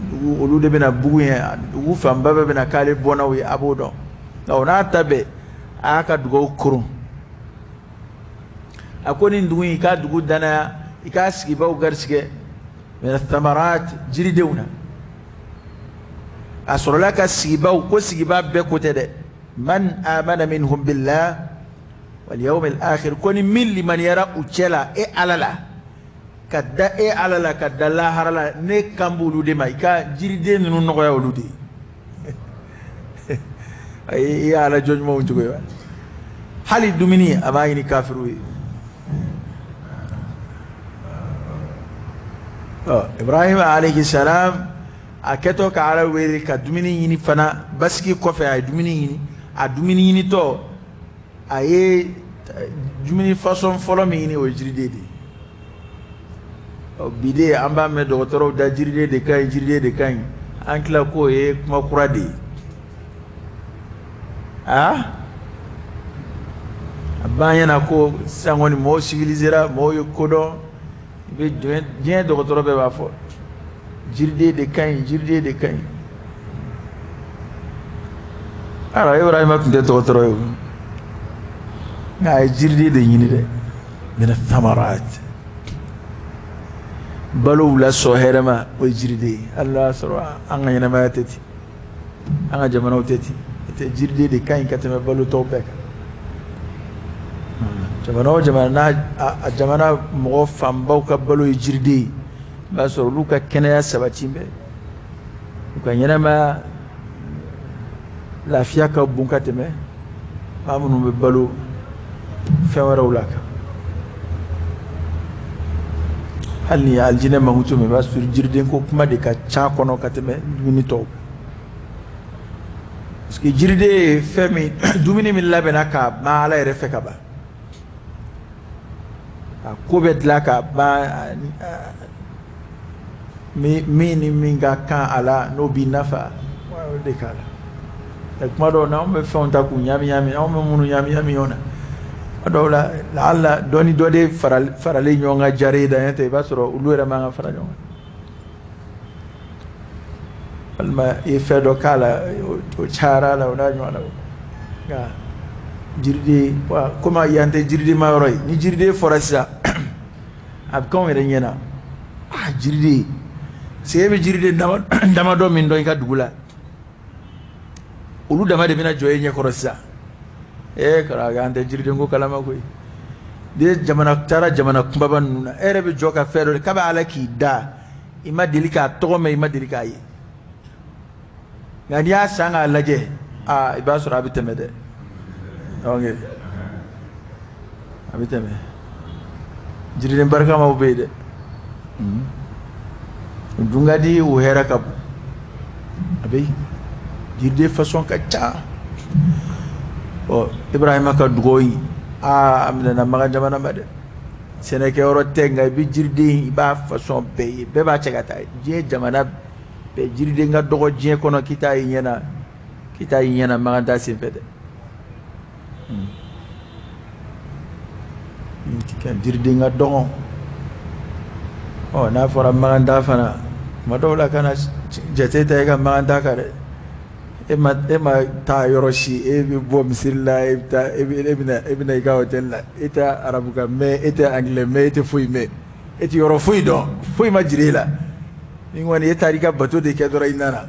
dugu olu de bɛna bugu ye, dugu fanba bɛɛ bɛna k'ale bɔnnaw ye, a b'o dɔn. Nka o n'a ta bɛɛ, a y'a ka dugawu koron. A ko nin dugu in, i ka dugu danaya, i k'a sigibaw garisɛgɛ mina thamarat, jiridenw na. A sɔrɔla ka sigibaw, ko sigiba bɛɛ ko tɛ dɛ. Man amana minhum billah wal yawmil akhir, ko ni min limaniyara u cɛ la e Ala la, ka da e Ala la ka da lahara la, ne kan b'olu de ma, i ka jiriden ninnu nɔgɔya olu de ye. I ye Ala jɔn ɲumanw cogo ye wa? Hali dumuni a b'a ɲini kafiriw ye. Ibrahim alayhi salam a kɛtɔ ka Ala wele ka dumuni ɲini fana, basigi kɔfɛ a ye dumuni ɲini. A dumuni ɲinitɔ, a ye dumuni fasɔn fɔlɔ min ɲini, o ye jiriden de ye. Bi de an b'a mɛn dɔgɔtɔrɔw da, jiriden de ka ɲi, jiriden de ka ɲi. An tila k'o ye kuma kura de ye. A b'an ɲɛna ko sisan kɔni mɔgɔw civilisera, mɔgɔw ye ko dɔn. I bɛ diɲɛ dɔgɔtɔrɔ bɛɛ b'a fɔ jiriden de ka ɲi, jiriden de ka ɲi. Alors Ibrahima tun tɛ dɔgɔtɔrɔ ye o, nka a ye jiriden de ɲini dɛ. Mina thamarat, balow la sɔn hɛrɛma, o ye jiriden ye. Hali n'a y'a sɔrɔ an ka ɲɛnamaya tɛ ten, an ka jamanaw tɛ ten, tɛ jiriden de ka ɲi ka tɛmɛ balo tɔw bɛɛ kan. Jamana o jamana n'a a jamana mɔgɔ fanbaw ka balo ye jiriden ye, i b'a sɔrɔ olu ka kɛnɛya sabati bɛ, u ka ɲɛnamaya lafiya ka bon ka tɛmɛ maa minnu bɛ balo fɛn wɛrɛw la kan. Hali ni alijinɛ mankutu min, i b'a sɔrɔ jiriden ko kuma de ka ca kɔnɔ ka tɛmɛ dumuni tɔw. Parce que jiriden ye fɛn min, dumuni min labɛnna k'a ban Ala yɛrɛ fɛ ka ban, a ko bɛ dilan k'a ban, min ni min ka kan a la n'o b'i nafa, o de k'a la. Kuma dɔw la anw bɛ fɛnw ta k'u ɲami ɲami, anw bɛ minnu ɲami ɲami ɲɔgɔn na, kuma dɔw la laala dɔ ni dɔ de faralen ɲɔgɔn kan jare da ɲɛ tɛ, i b'a sɔrɔ olu yɛrɛ man ka fara ɲɔgɔn kan. Walima i ye fɛn dɔ k'a la, o cayara a la, o n'a ɲɔgɔn na. Nka jiriden, komi yan tɛ jiriden ma yɔrɔ ye, ni jiriden fɔra sisan a bɛ k'anw yɛrɛ ɲɛna, ah jiriden, parce que e bɛ jiriden damadɔ min dɔn i ka dugu la, olu dama de bɛna jɔ e ɲɛkɔrɔ sisan. Ee karamɔgɔ, an tɛ jiriden ko kalama koyi. Ni jamana taara jamana kunbaba ninnu na, e yɛrɛ bɛ jɔ ka fɛn dɔ de k'a bɛ Ala k'i da, i ma deli k'a tɔgɔ mɛn, i ma deli k'a ye. Nka n'i y'a san k'a lajɛ, aa i b'a sɔrɔ a bɛ tɛmɛ dɛ. Donc a bɛ tɛmɛ. Jiriden barikamaw bɛ yen dɛ, u dun ka di, u hɛrɛ ka bon. A bɛ yen, jiriden fasɔn ka ca. Ɔ, Ibrahima ka dugawu in, aa, a minɛna Makan jamana ma dɛ. Sɛnɛkɛyɔrɔ tɛ, nka i bɛ jiriden, i b'a fasɔn bɛɛ ye, bɛɛ b'a cɛ ka taa. Diɲɛ jamana bɛɛ, jiriden ka dɔgɔ diɲɛ kɔnɔ k'i t'a ye ɲɛ na, k'i t'a ye ɲɛ na Makan taa senfɛ dɛ. Jiriden ka dɔgɔ. Ɔ, n'a fɔra Makan taa fana, tuma dɔw la, kana jate ta i ka Makan taa kan dɛ. E ma taa yɔrɔ si, e bɛ bɔ misiri la, e bɛ taa, e bɛ na i ka hôtel la, e tɛ arabukan mɛn, e tɛ anglais mɛn, e tɛ foyi mɛn, e tɛ yɔrɔ foyi dɔn, foyi ma jira e la. Ni kɔni e taara i ka bato de kɛ dɔrɔn, i nana,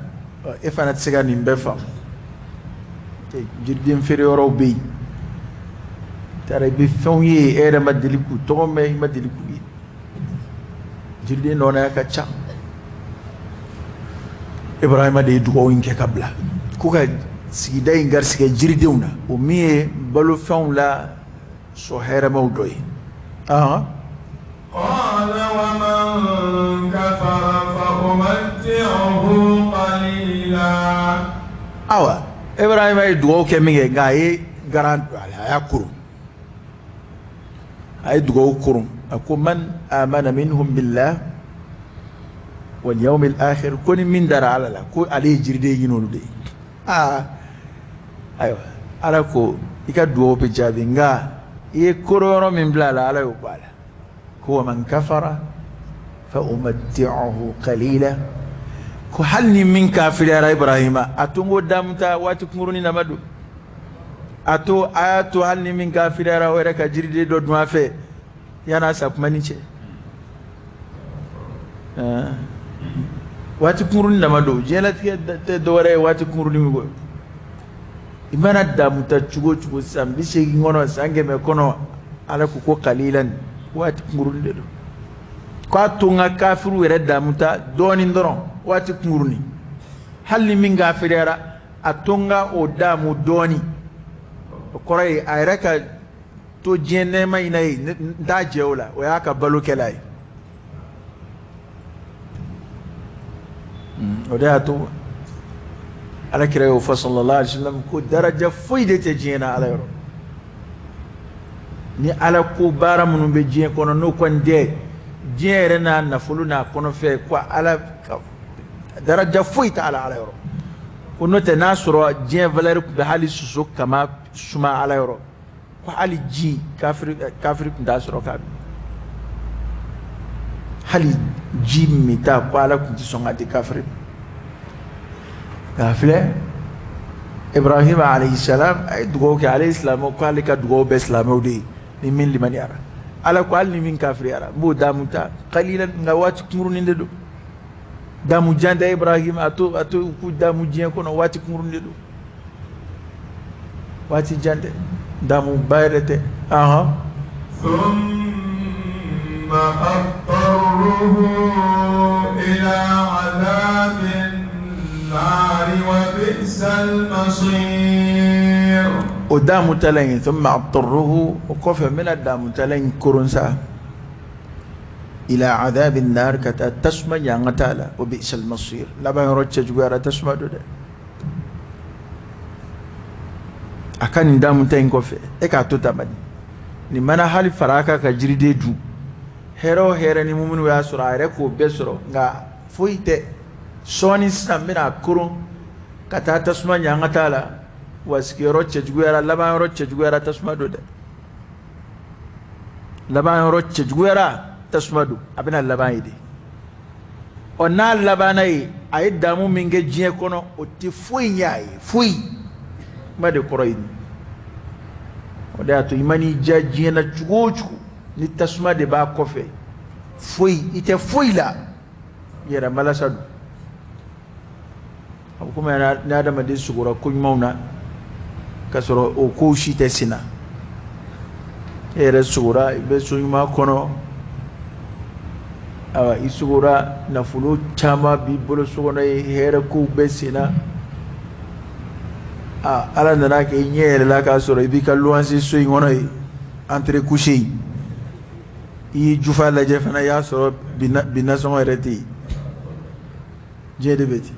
e fana tɛ se ka nin bɛɛ faamu. Jiriden feere yɔrɔw bɛ yen, i taara, i bɛ fɛnw ye, e yɛrɛ ma deli k'u tɔgɔ mɛn, i ma deli k'u ye. Jiriden nɔnɔya ka ca. Ibrahima de ye dugawu in kɛ ka bila ko ka sigida in garisɛgɛ jiridenw na, o min ye balofɛnw la sɔ hɛrɛmaw dɔ ye. قال ومن كفر فأمتعه قليلا. Awa, Ibrahima ye dugawu kɛ min kɛ, nka a ye garan, a y'a kurun, a ye dugawu kurun. A ko من آمن منهم بالله واليوم الآخر, ko ni min dara Ala la, ko ale ye jiriden ɲini olu de ye. Aa, ayiwa, Ala ko i ka dugawu bɛ jaabi, nka i ye koro yɔrɔ min bila a la, Ala y'o bɔ a la. Ko ومن كفر فأمتعه قليلا, ko hali ni min kafiriyara, Ibrahima, a to n ko damu ta waati kunkurunin nama don. A to, a y'a to, hali ni min kafiriyara, o yɛrɛ ka jiriden dɔ dun a fɛ yan'a sa kuma ni cɛ. Waati kunkurunin dama don. Diɲɛlatigɛ tɛ dɔwɛrɛ ye waati kunkurunin min kɔ. I mana damu ta cogo o cogo, san 80 kɔnɔ, san 100 kɔnɔ, Ala ko ko قليلا, waati kunkurunin de don. K'a to n ka kafiriw yɛrɛ damu ta dɔɔnin dɔrɔn, waati kunkurunin. Hali ni min kafiriyara, a to n ka o damu dɔɔnin. O kɔrɔ ye, a yɛrɛ ka to diɲɛ nɛɛma in na yen, n t'a jɛ o la, o y'a ka balo kɛla ye. O de y'a to Ala kira y'o fɔ صلى الله عليه وسلم ko daraja foyi de tɛ diɲɛ na Ala yɔrɔ ni Ala ko baara minnu bɛ diɲɛ kɔnɔ, n'o kɔni tɛ diɲɛ yɛrɛ n'a nafolo n'a kɔnɔfɛn, ko Ala ka daraja foyi t'a la Ala yɔrɔ. Ko n'o tɛ, n'a sɔrɔ diɲɛ valeur tun bɛ hali soso kama suma Ala yɔrɔ, ko hali ji, kafiri tun t'a sɔrɔ k'a min. Hali ji min ta, ko Ala tun tɛ sɔn ka di kafiri ma. Nka filɛ, Ibrahima عليه السلام a ye dugawu kɛ, ale ye silamɛw, ko ale ka dugawu bɛɛ silamɛw de ye. Ni min limaniyara, Ala ko hali ni min kafiriyara, n b'o damu ta قليلا, nka waati kunkurunin de don. Damu jan tɛ, Ibrahima, a to k'u damu diɲɛ kɔnɔ, waati kunkurunin de don, waati jan tɛ, damu ba yɛrɛ tɛ. Ahan. ثم أضطره إلى عذاب النار وبئس المصير. O damu tala in, ثم أضطره, o kɔfɛ n bɛna damu tala in koron sa, إلى عذاب النار, ka taa tasuma ɲangata la. وبئس المصير, laban yɔrɔ cɛjuguyara, tasuma don dɛ. A ka nin damu ta in kɔfɛ, e k'a to tan bani, nin mana hali fara a kan ka jiriden dun, hɛrɛ o hɛrɛ ni mumunu y'a sɔrɔ, a yɛrɛ k'o bɛɛ sɔrɔ, nka foyi tɛ. Sɔɔni sisan, n bɛna koron ka taa tasuma ɲangata la. Wa sigiyɔrɔ cɛjuguyara, laban yɔrɔ cɛjuguyara, tasuma don dɛ. Laban yɔrɔ cɛjuguyara, tasuma don. A bɛna laban ye de. Ɔ, n'a labanna ye, a ye damu min kɛ diɲɛ kɔnɔ, o tɛ foyi ɲɛ a ye, foyi. Kuma de kɔrɔ ye nin. O de y'a to i man'i diya diɲɛ na cogo o cogo, ni tasuma de b'a kɔfɛ, foyi, i tɛ foyi la, yɛrɛ malasa don. A bɛ komi ni adamaden sogora ko ɲumanw na k'a sɔrɔ o kow si tɛ sen na. E yɛrɛ sogora, i bɛ so ɲuman kɔnɔ, awa, i sogora, nafolo caman b'i bolo so kɔnɔ yen, hɛrɛ kow bɛ sen na. Aa, Ala nana kɛ i ɲɛ yɛlɛla k'a sɔrɔ i b'i ka luwanse so in kɔnɔ yen, entrée couché yen. I ye jufa lajɛ fana, i y'a sɔrɔ bi nasɔngɔ yɛrɛ tɛ yen. Diɲɛ de bɛ ten,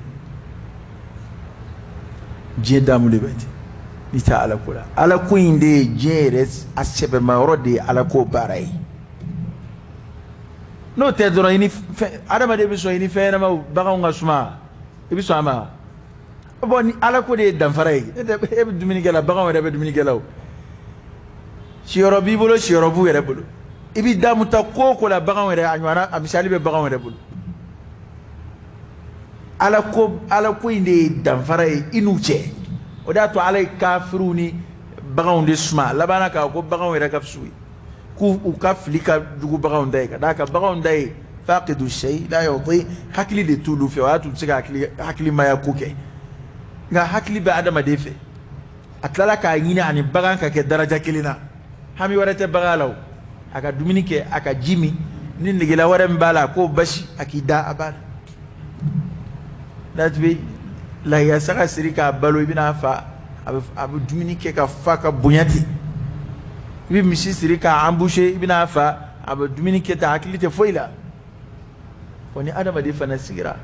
diɲɛ damu de bɛ ten. N'i tɛ Ala ko la, Ala ko in de ye diɲɛ yɛrɛ a sɛbɛma yɔrɔ de ye Ala ko baara ye. N'o tɛ dɔrɔn, i ni fɛn, adamaden bɛ sɔn i ni fɛn ɲɛnamaw, baganw ka suma, i bɛ sɔn a ma. Bon, ni Ala ko de ye danfara ye, e bɛ dumuni kɛ la, baganw yɛrɛ bɛ dumuni kɛ la o. Siyɔrɔ b'i bolo, siyɔrɔ b'u yɛrɛ bolo. I bɛ damu ta ko o ko la, baganw yɛrɛ a ɲɔgɔnna, a misali bɛ baganw yɛrɛ bolo. Ala ko in de ye danfara ye i n'u cɛ. O de y'a to Ala ye kafiriw ni baganw de suma. A labanna k'a ko baganw yɛrɛ ka fisa u ye, k'u u ka fili ka jugu baganw ta ye, ka d'a kan baganw ta ye faqidu shay la yu'ti, hakili de t'olu fɛ, o y'a to u tɛ se ka hakilimaya ko kɛ. Nka hakili bɛ adamaden fɛ. A tilala k'a ɲini ani bagan ka kɛ daraja kelen na. Hami wɛrɛ tɛ bagan la o, a ka dumuni kɛ, a ka ji min, ni negela wɛrɛ min b'a la a k'o basi, a k'i da, a b'a la. N'a tun bɛ lahiya saga siri k'a balo, i bɛna fa, a bɛ dumuni kɛ ka fa ka bonya ten. I bɛ misi siri k'a emboucher, i bɛna fa, a bɛ dumuni kɛ ten, hakili tɛ foyi la. Wa ni adamaden fana sigira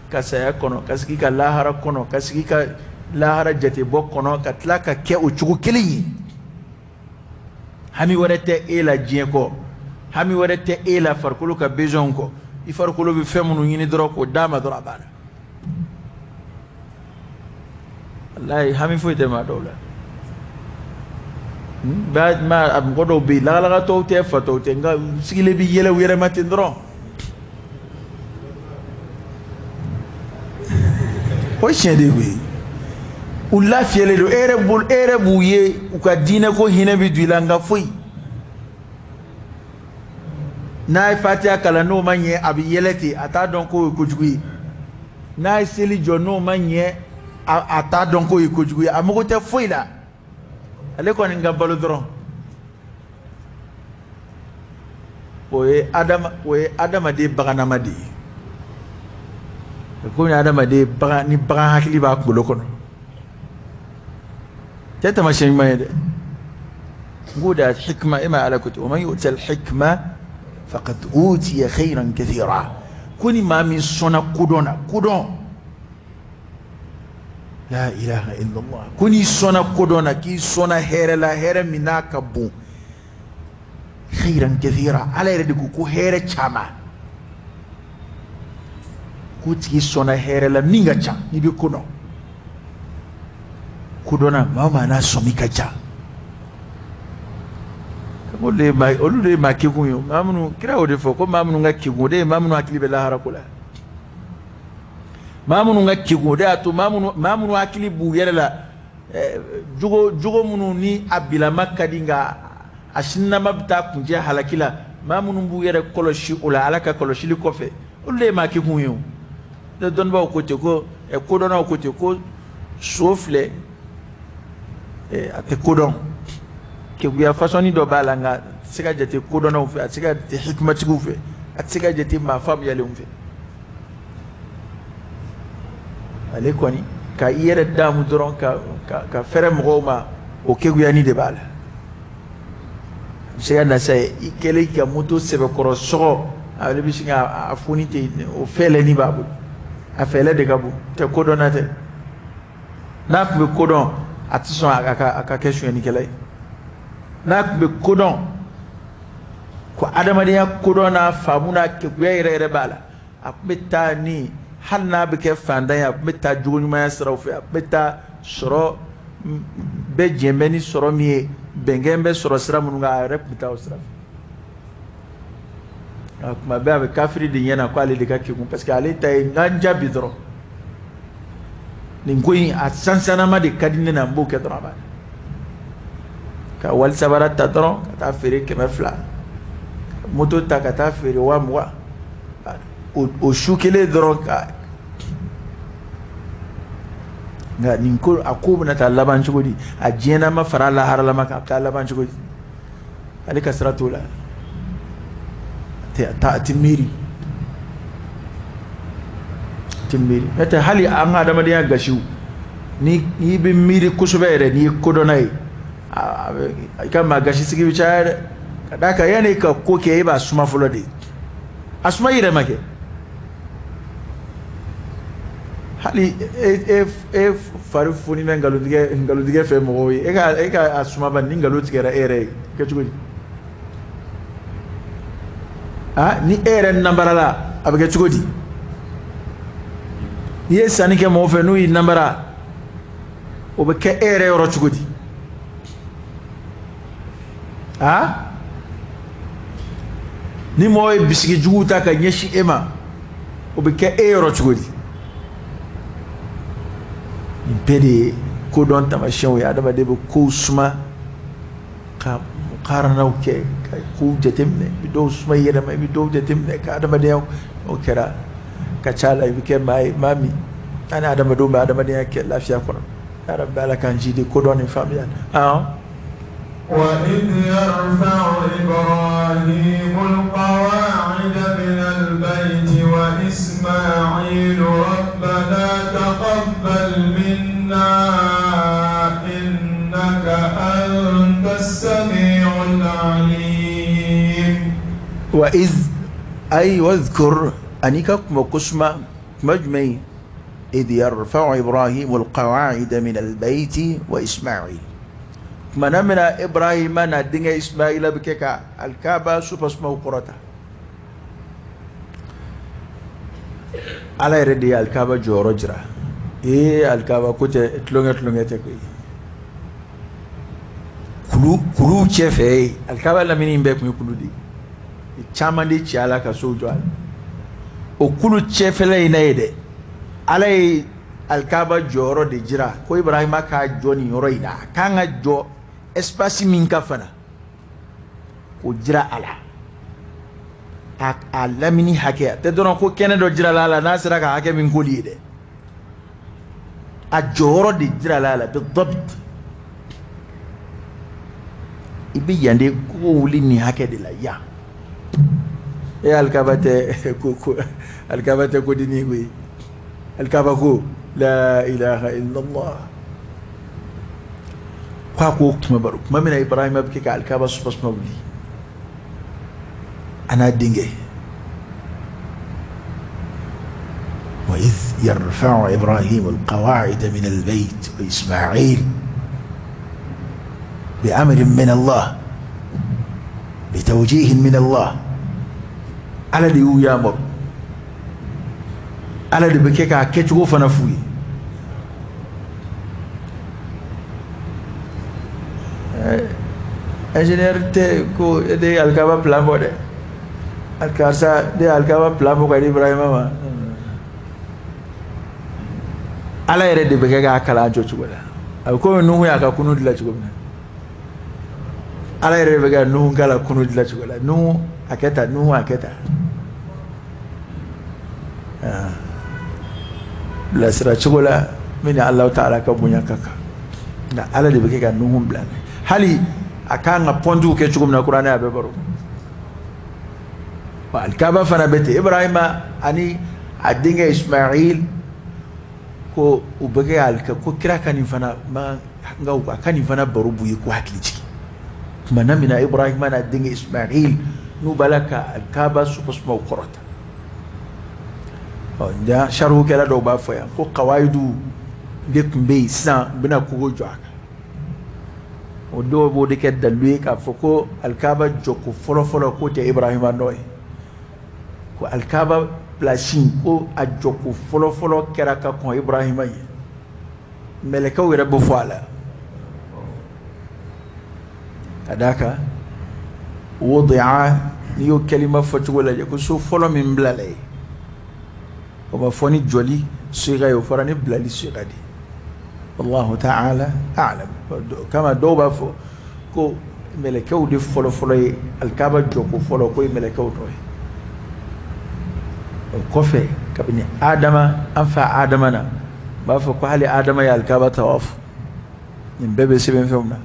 ka saya kɔnɔ, ka sigi ka lahara kɔnɔ, ka sigi ka lahara jatebɔ kɔnɔ, ka tila ka kɛ o cogo kelen ye, hami wɛrɛ tɛ e la diɲɛ kɔ, hami wɛrɛ tɛ e la farikolo ka besoin kɔ. I farikolo bɛ fɛn minnu ɲini dɔrɔn k'o d'a ma dɔrɔn, a banna. Walayi, hami foyi tɛ maa dɔw la. Ba mɔgɔ dɔw bɛ yen, lagalagatɔw tɛ, fatɔw tɛ, nka u sigilen bɛ yɛlɛ u yɛrɛ ma ten dɔrɔn. O ye tiɲɛ de ye koyi. U lafiyalen don, e yɛrɛ bolo, e yɛrɛ b'u ye, u ka diinɛ ko hinɛ bɛ don i la, nka foyi. N'a ye fatiya kalan n'o ma ɲɛ, a bɛ yɛlɛ ten, a t'a dɔn k'o ye kojugu ye. N'a ye seli jɔ n'o ma ɲɛ, a t'a dɔn k'o ye kojugu ye. A mago tɛ foyi la, ale kɔni ka balo dɔrɔn. O ye adamaden bagannama de ye. Komi adamaden bagan, ni bagan hakili b'a kunkolo kɔnɔ, tɛ taamasiyɛn ɲuman ye dɛ. N k'o de ye hikima, e ma Ala ko ten, wa man yu'ta al-hikma faqad utiya khayran kathira. Ko ni maa min sɔnna kodɔn na, kodɔn, la ilaha illallah, ko n'i sɔnna kodɔn na, k'i sɔnna hɛrɛ la, hɛrɛ min n'a ka bon, khayran kathira, Ala yɛrɛ de ko ko hɛrɛ caman, k'o tigi sɔnna hɛrɛ la min ka ca. N'i bɛ kodɔn, kodɔnna maa o maa n'a sɔmi ka ca, olu de ye maa kekun ye. Maa minnu, kira y'o de fɔ ko maa minnu ka kekun, o de ye maa minnu hakili bɛ lahara ko la. Maa minnu ka kekun, o de y'a to maa minnu hakili b'u yɛrɛ la, jogo minnu ni a bilama ka di, nka a sininama bɛ taa kuncɛ halaki la, maa minnu b'u yɛrɛ kɔlɔsi o la Ala ka kɔlɔsili kɔfɛ, olu de ye maa kekun ye o. Dɔnnibaaw ko ten ko, kodɔnnaw ko ten ko so filɛ, a tɛ kodɔn, kekuya fasɔnni dɔ b'a la, nka a tɛ se ka jate kodɔnnaw fɛ, a tɛ se ka jate hikimatigiw fɛ, a tɛ se ka jate maa faamuyalenw fɛ. Ale kɔni ka i yɛrɛ daamu dɔrɔn ka fɛrɛ mɔgɔw ma, o kekuyani de b'a la. A bɛ se ka na sa i kɛlen ka moto sɛbɛkɔrɔ sɔgɔ, ale bɛ sin k'a foni ten, o fɛlɛni b'a bolo, a fɛlɛ de ka bon, tɛ kodɔnna tɛ. N'a tun bɛ kodɔn, a tɛ sɔn a ka kɛ sonyɛnikɛla ye. N'a tun bɛ kodɔn, ko adamadenya kodɔn n'a faamu n'a kekuya yɛrɛ yɛrɛ b'a la, a tun bɛ taa ni, hali n'a bɛ kɛ fantan ye, a tun bɛ taa jogo ɲumanya siraw fɛ, a tun bɛ taa sɔrɔ bɛɛ jɛn bɛ ni sɔrɔ min ye, bɛnkɛn bɛ sɔrɔ sira minnu kan, a yɛrɛ tun bɛ taa o sira fɛ. Nka tuma bɛɛ a bɛ kafiri de ɲɛ na k'ale de ka kekun, parce que ale ta ye n ka n jaabi dɔrɔn, nin ko in a sansanama de ka di ne na, n b'o kɛ dɔrɔn, a b'a ka wali sabara ta dɔrɔn ka taa feere 200, moto ta ka taa feere 20,000, o su kelen dɔrɔn ka. Nka nin ko, a ko bɛna taa laban cogo di? A diɲɛnama fara laharalama kan, a bɛ taa laban cogo di? Ale ka sira t'o la, a tɛ miiri, a tɛ miiri. N'o tɛ hali an ka adamadenya gasiw, ni n'i bɛ miiri kosɛbɛ yɛrɛ, n'i ye kodɔnna ye, i ka maa gasi sigi bɛ caya dɛ. Ka d'a kan yanni ka ko kɛ, e b'a suma fɔlɔ de. A suma i yɛrɛ ma kɛ. Hali e fari foni bɛ nkalontigɛ fɛ mɔgɔw ye, e ka a suma ban ni nkalon tigɛra e yɛrɛ ye, kɛ cogo di? Ah, ni e yɛrɛ nanbarala, a bɛ kɛ cogo di? N'i ye sanni kɛ mɔgɔw fɛ, n'u y'i nanbara, o bɛ kɛ e yɛrɛ yɔrɔ cogo di? Ah, ni mɔgɔ ye bisigi juguw ta ka ɲɛsin e ma, o bɛ kɛ e yɔrɔ cogo di? Nin bɛɛ de ye kodɔn taamasiyɛnw ye. Adamaden bɛ kow suma ka mukaranaw kɛ, ka kow jateminɛ. I bɛ dɔw suma i yɛrɛ ma, i bɛ dɔw jateminɛ ka adamadenya. O kɛra ka ca la, i bɛ kɛ maa ye, maa min an ni adamadenw bɛ adamadenya kɛ lafiya kɔnɔ. Ya Rabbi, Ala k'an jidi kodɔn ni faamuya. وإذ يرفع إبراهيم القواعد من البيت وإسماعيل ربنا تقبل منا إنك أنت السميع العليم. وإذ أي واذكر, ani ka kuma kusuma kuma jumɛn? إذ يرفع إبراهيم القواعد من البيت وإسماعيل, tuma na min na Ibrahima n'a denkɛ Ismaila bɛ kɛ ka Alikaba supasumaw kɔrɔta. Ala yɛrɛ de ye Alikaba jɔyɔrɔ jira. Ee, Alikaba ko tɛ tulonkɛ tulonkɛ tɛ koyi. Kulu kuluw cɛ fɛ yen, Alikaba lamini bɛɛ tun ye kulu de ye. Caman de ci a la ka sow jɔ a la. O kulu cɛfɛla in na ye dɛ, Ala ye Alikaba jɔyɔrɔ de jira ko Ibrahima k'a jɔ nin yɔrɔ in na. A kan ka jɔ espace min ka fana, k'o jira a la, a lamini hakɛ. A tɛ dɔrɔn ko kɛnɛ dɔ jirala a la n'a sera ka hakɛ min k'olu ye dɛ, a jɔyɔrɔ de jirala a la bidabt. I bɛ yan de kogo wuli nin hakɛ de la yan. E, Alikaba tɛ ko Alikaba tɛ ko dini koyi. Alikaba ko la ilaha illallah. Ko a k'o kuma baro tuma min na Ibrahima bɛ kɛ ka Alikaba supasuma wuli, a n'a denkɛ. وإذ يرفع إبراهيم القواعد من البيت وإسماعيل بأمر من الله، بتوجيه من الله. Ala de y'u yamaru, Ala de bɛ kɛ k'a kɛcogo fana f'u ye. Ingénieur tɛ ko e de ye Alikaba plan bɔ dɛ, karisa de ye Alikaba plan bɔ ka di Ibrahima ma. Ala yɛrɛ de bɛ kɛ k'a kalan jɔ cogo la. A bɛ komi Nuhu y'a ka kunu dilan cogo min na. Ala yɛrɛ de bɛ ka Nuhu k'a la kunu dilan cogo la. Nuhu a kɛ tan, Nuhu a kɛ tan, bilasira cogo la min ni Alahu taala ka bonya ka kan. Nka Ala de bɛ kɛ ka Nuhu bila, hali a kan ka pɔntiw kɛ cogo min na, kuranɛ a bɛ baro. Wa Alikaba fana bɛ ten. Ibrahima ani a denkɛ Ismail ko u bɛ kɛ alika ko kira ka nin fana ma, nka a ka nin fana baro b'u ye ko hakili jigin tuma na min na Ibrahima n'a denkɛ Ismail n'u b'a la ka Alikaba supasumaw kɔrɔta. Ɔ, nka sarihukɛla dɔw b'a fɔ yan ko kawayidu de tun bɛ yen, sisan u bɛna kogo jɔ a kan. O dɔw b'o de kɛ dalilu ye k'a fɔ ko Alikaba jɔko fɔlɔfɔlɔ k'o tɛ Ibrahima nɔ ye, ko Alikaba place ko a jɔko fɔlɔfɔlɔ kɛra ka kɔn Ibrahima ye. Mɛlɛkɛw yɛrɛ bɛ fɔ a la, ka d'a kan wudi'a, n'i y'o kalima fɔcogo lajɛ, ko so fɔlɔ min bilala ye, o ma fɔ ni jɔli siga ye, o fɔra ni bilali siga de ye. Wallahu ta'ala a'lam. Kama dɔw b'a fɔ ko mɛlɛkɛw de fɔlɔfɔlɔ ye Alikaba jɔko fɔlɔ, k'o ye mɛlɛkɛw nɔ ye. O kɔfɛ, kabini Adama, an fa Adama na, u b'a fɔ ko hali Adama ye Alikaba tawafu. Nin bɛɛ bɛ sɛbɛn fɛnw na.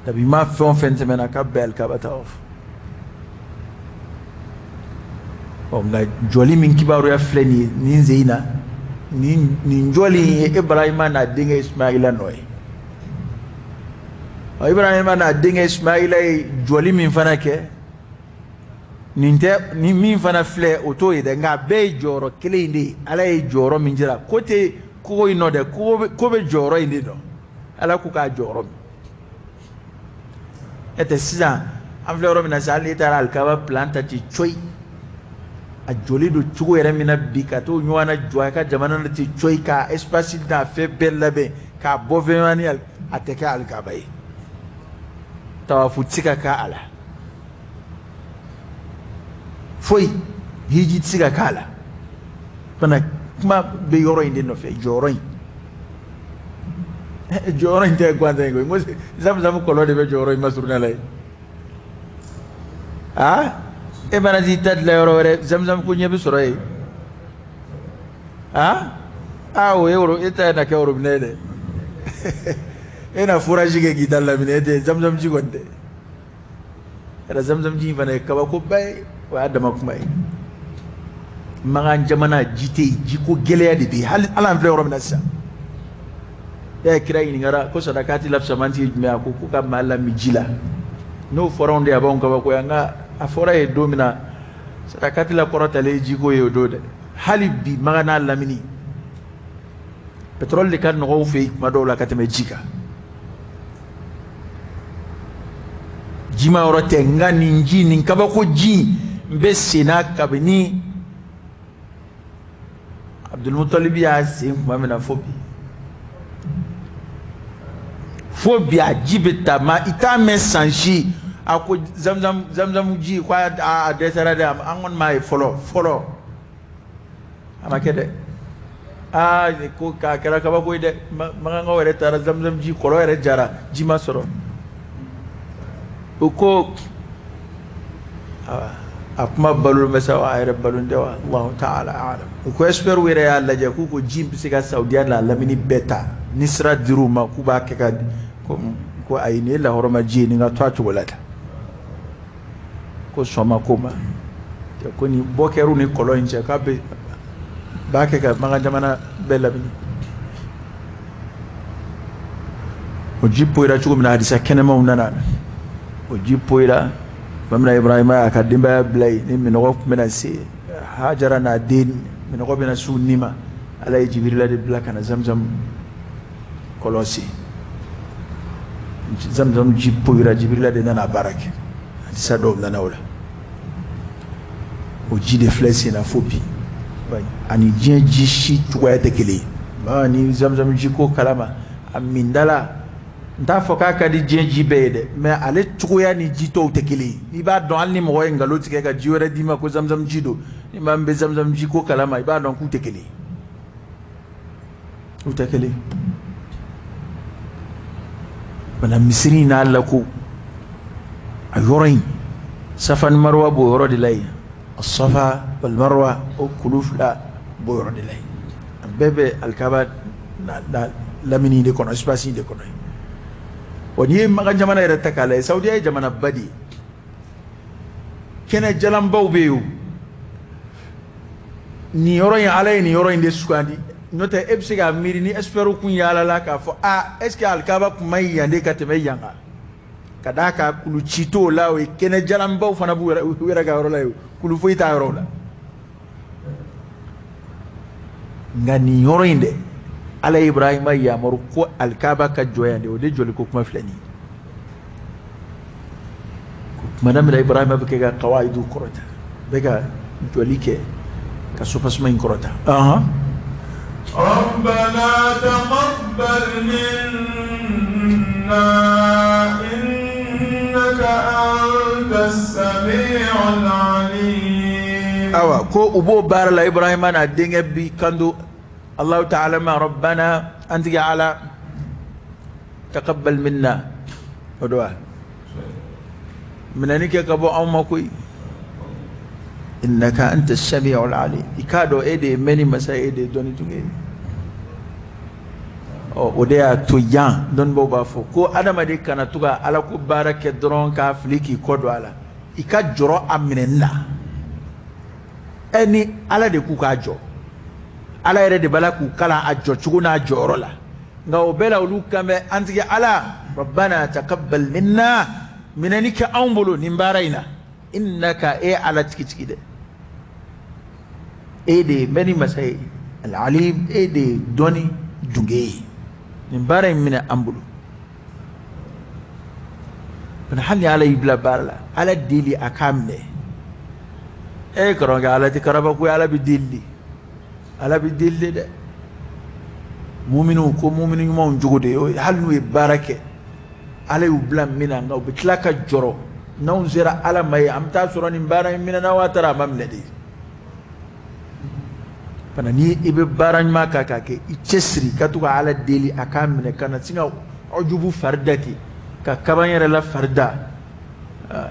Nabi ɲuman fɛn o fɛn tɛmɛna, k'a bɛɛ Alikaba tawafu. Ɔ, nka jɔli min kibaruya filɛ nin ye nin sen in na, nin jɔli in ye Ibrahima n'a denkɛ Ismaila nɔ ye. Ɔ, Ibrahima n'a denkɛ Ismaila ye jɔli min fana kɛ, nin tɛ ni min fana filɛ, o t'o ye dɛ, nka a bɛɛ ye jɔyɔrɔ kelen in de ye. Ala ye jɔyɔrɔ min jira, ko tɛ kogo in nɔ dɛ, ko bɛ jɔyɔrɔ in de dɔn. Ala ko k'a jɔyɔrɔ min ɛ tɛ sisan, an filɛ yɔrɔ min na sisan, hali n'i taara alikaba plan ta ten coyi, a jɔlen don cogo yɛrɛ min na bi, ka t'o ɲɔgɔn na jɔ a ka jamana na ten coyi, ka espace n'a fɛn bɛɛ labɛn k'a bɔ fɛn ni a tɛ kɛ alikaba ye. Tawafu tɛ se ka k'a la foyi, hiji tɛ se ka k'a la fana. Kuma bɛ yɔrɔ in de nɔfɛ, jɔyɔrɔ in, jɔyɔrɔ in tɛ gansan ye koyi. N ko Zamzam kɔlɔn de bɛ jɔyɔrɔ in masurunya la ye. Aa, e mana t'i ta dilan yɔrɔ wɛrɛ, Zamzam ko ɲɛ bɛ sɔrɔ yen. Aa aa, o ye e ta ye na kɛ robinet ye dɛ. E na forage kɛ k'i ta lamini, e tɛ Zamzam ji kɔni tɛ. Yɛrɛ Zamzam ji in fana ye kabakoba ye, o y'a dama kuma ye. Makan jamana ji tɛ yen, jiko gɛlɛya de bɛ yen. Hali an filɛ yɔrɔ min na sisan, e ye kira ɲininkara ko sadakati la fisamanti ye jumɛn ye? A ko ko ka maa lamin ji la. N'o fɔra anw de ye, a b'anw kabakoya, nka a fɔra yen don min na, sadakati la kɔrɔtalen ye jiko ye o don dɛ. Hali bi Makan n'a lamini, pétrole de ka nɔgɔ u fɛ yen kuma dɔw la ka tɛmɛ ji kan. Jima yɔrɔ tɛ, nka nin ji nin kabako ji n bɛ sen na kabini Abdulmutalibi y'a sen tuma min na fo bi, fo bi a ji bɛ taa ma i t'a mɛn san si a ko Zamzam Zamzam ji ko a dɛsɛra dɛ. An kɔni m'a ye fɔlɔ fɔlɔ, a ma kɛ dɛ. Aa, ko k'a kɛra kabako ye dɛ. Makankaw yɛrɛ taara Zamzam ji kɔlɔn yɛrɛ jara, ji ma sɔrɔ. O ko a kuma balo bɛ sa wa, a yɛrɛ balo tɛ wa, Allahu ta'ala alam. U ko expert yɛrɛ y'a lajɛ k'u ko ji bɛ se ka Saudiya n'a lamini bɛɛ ta ni sira dir'u ma, k'u b'a kɛ ka ko ayi, nin ye lahɔrɔma ji ye, nin ka to a cogo la tan. Ko sɔn ma ko ma ko ni bɔ kɛr'u ni kɔlɔn in cɛ, k'a bɛ b'a kɛ ka Makan jamana bɛɛ lamini. O ji poyira cogo min na, hadisa kɛnɛmaw nana. O ji poyira tuma min na, Ibrahima y'a ka denbaya bila yen ni minɔgɔ tun bɛna se Hajara n'a den, minɔgɔ bɛna s'u ni ma, Ala ye Jibirila de bila ka na Zamzam kɔlɔn sen. Zamzam ji poyira, Jibirila de nana baara kɛ. Hadisa dɔw nana o la. O ji de filɛ sen na fo bi, ani diɲɛ ji si cogoya tɛ kelen ye. Maa ni Zamzam ji ko kalama, a mindala, n t'a fɔ k'a ka di diɲɛ ji bɛɛ ye dɛ, mais ale cogoya ni ji tɔw tɛ kelen ye. I b'a dɔn, hali ni mɔgɔ ye nkalon tigɛ ka ji wɛrɛ d'i ma ko Zamzam ji don, ni maa min bɛ Zamzam ji ko kalama, i b'a dɔn k'u tɛ kelen ye, u tɛ kelen. Bana misiri in n'a lako, a yɔrɔ in, Safa ni Marwa b'o yɔrɔ de la yen. Safa wal Marwa, o kulu fila b'o yɔrɔ de la yen. A bɛɛ bɛ alikaba na lamini de kɔnɔ, espace de kɔnɔ yen. Wa n'i ye Makan jamana yɛrɛ ta k'a lajɛ, Saudiya ye jamanaba de ye, kɛnɛ jalanbaw bɛ yen. O nin yɔrɔ in, Ala ye nin yɔrɔ in de sugandi. N'o tɛ, e bɛ se k'a miiri ni expert kun yaala la k'a fɔ a est ce que alikaba kun ma ɲi yan de ka tɛmɛ yan kan, ka d'a kan kulu ci t'o la. O ye kɛnɛ jalanbaw fana b'u yɛrɛ ka yɔrɔ la yen, kulu foyi t'a yɔrɔ la. Nka nin yɔrɔ in dɛ, Ala ye Ibrahima yamaru ko alikaba ka jɔ yan de. O de jɔli ko kuma filɛ nin ye. Kumana min na Ibrahima bɛ kɛ ka kawayidu kɔrɔta, bɛ ka jɔli kɛ ka soubassement in kɔrɔta. ربنا تقبل منا إنك أنت السميع العليم. Awa, ko u b'o baara la, Ibrahima n'a denkɛ bi kanto Allahu ta'ala ma: ربنا, an tigi Ala, تقبل منا, o don wa minɛni kɛ ka bɔ anw ma koyi, إنك أنت السميع العليم, i k'a dɔn e de ye mɛnni masa ye, e de ye dɔnni tigi ye. Ɔ, o de y'a to yan dɔnnibaaw b'a fɔ ko adamaden kana to ka Ala ko baara kɛ dɔrɔn k'a fili k'i kɔ don a la. I ka jɔrɔ a minɛni na. Ɛ, ni Ala de k'u k'a jɔ, Ala yɛrɛ de b'a la k'u kalan a jɔcogo n'a jɔyɔrɔ la. Nka o bɛɛ la olu kan bɛ an tigi Ala rabbana taqabbal minna minɛni kɛ anw bolo nin baara in na innaka e Ala tigitigi dɛ e de ye mɛnni masa ye al-alim e de ye dɔnni dunge ye nin baara in minɛ an bolo. Hali ni Ala y'i bila baara la Ala deli a k'a minɛ e karamɔgɔkɛ Ala tɛ karaba ko Ala bɛ deli de Ala bɛ deli de dɛ muminu ko muminu ɲumanw jogo de ye hali n'u ye baara kɛ Ala y'u bila min na nka u bɛ tila ka jɔrɔ n'anw sera Ala ma ye an bɛ taa sɔrɔ nin baara in minɛ na wa taara a ma minɛ de. Fana ni i bɛ baara ɲuman kan k'a kɛ i cɛsiri ka to ka Ala deli a k'a minɛ ka na sin ka ujubu fari da ten ka kaba yɛrɛ la fari da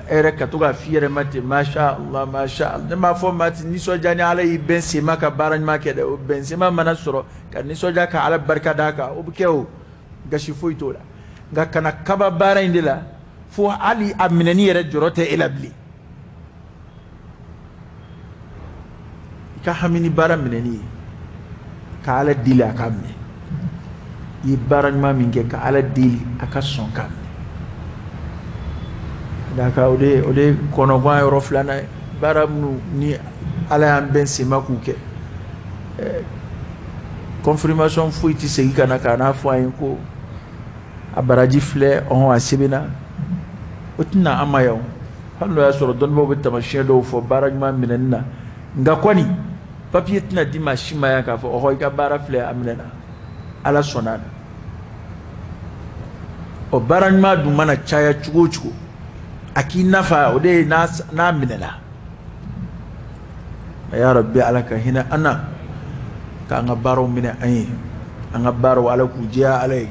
e yɛrɛ ka to k'a f'i yɛrɛ ma ten masha Allah masha Allah ne m'a fɔ maa ti nisɔndiya ni Ala y'i bɛn sema ka baara ɲuman kɛ dɛ o bɛn sema mana sɔrɔ ka nisɔndiya ka Ala barika d'a kan o bɛ kɛ o gasi foyi t'o la nka kana kaba baara in de la fo hali a minɛni yɛrɛ jɔrɔ tɛ e la bilen i ka hami ni baara minɛni ye ka Ala deli a k'a minɛ i ye baara ɲuman min kɛ ka Ala deli a ka sɔn k'a minɛ o de kɔnɔgan yɔrɔ filanan ye baara minnu ni Ala y'an bɛn sema k'u kɛ confirmation foyi tɛ segin ka na k'a n'a fɔ an ye ko a baraji filɛ ɔhɔn a sɛbɛnna o tɛna an ma yan hali n'o y'a sɔrɔ dɔnnibaaw bɛ taamasiyɛn dɔw fɔ baara ɲuman minɛni na nka kɔni papiye tɛna di maa si ma yan k'a fɔ ɔhɔn i ka baara filɛ a minɛna Ala sɔnna a la ɔ baara ɲuman dun mana caya cogo o cogo a k'i nafa o de ye n'a minɛna ya Rabbi Ala ka hinɛ an na k'an ka baaraw minɛ an ye an ka baaraw Ala k'u jɛya Ala ye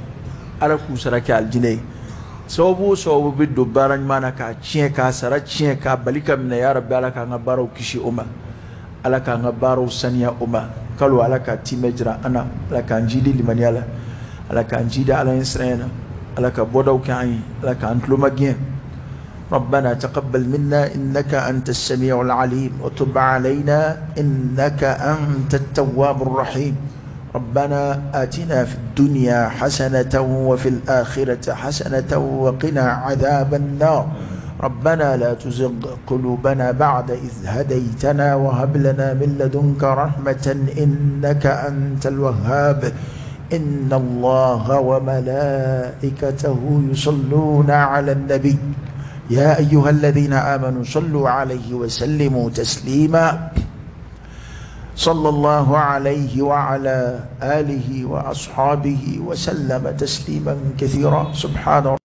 Ala k'u sara kɛ alijinɛ ye sababu o sababu bɛ don baara ɲuman na k'a tiɲɛ k'a sara tiɲɛ k'a bali ka minɛ ya Rabbi Ala k'an ka baaraw kisi o ma Ala k'an ka baaraw saniya o ma kalo Ala ka timɛ jira an na Ala k'an jidi limaniya la Ala k'an jidi Ala ɲɛsiranya na Ala ka bɔdaw kɛ an ye Ala k'an tulo magɛn. ربنا تقبل منا إنك أنت السميع العليم وتب علينا إنك أنت التواب الرحيم ربنا آتنا في الدنيا حسنة وفي الآخرة حسنة وقنا عذاب النار ربنا لا تزغ قلوبنا بعد إذ هديتنا وهب لنا من لدنك رحمة إنك أنت الوهاب إن الله وملائكته يصلون على النبي يا أيها الذين آمنوا صلوا عليه وسلموا تسليما صلى الله عليه وعلى آله وأصحابه وسلم تسليما كثيرا. سبحان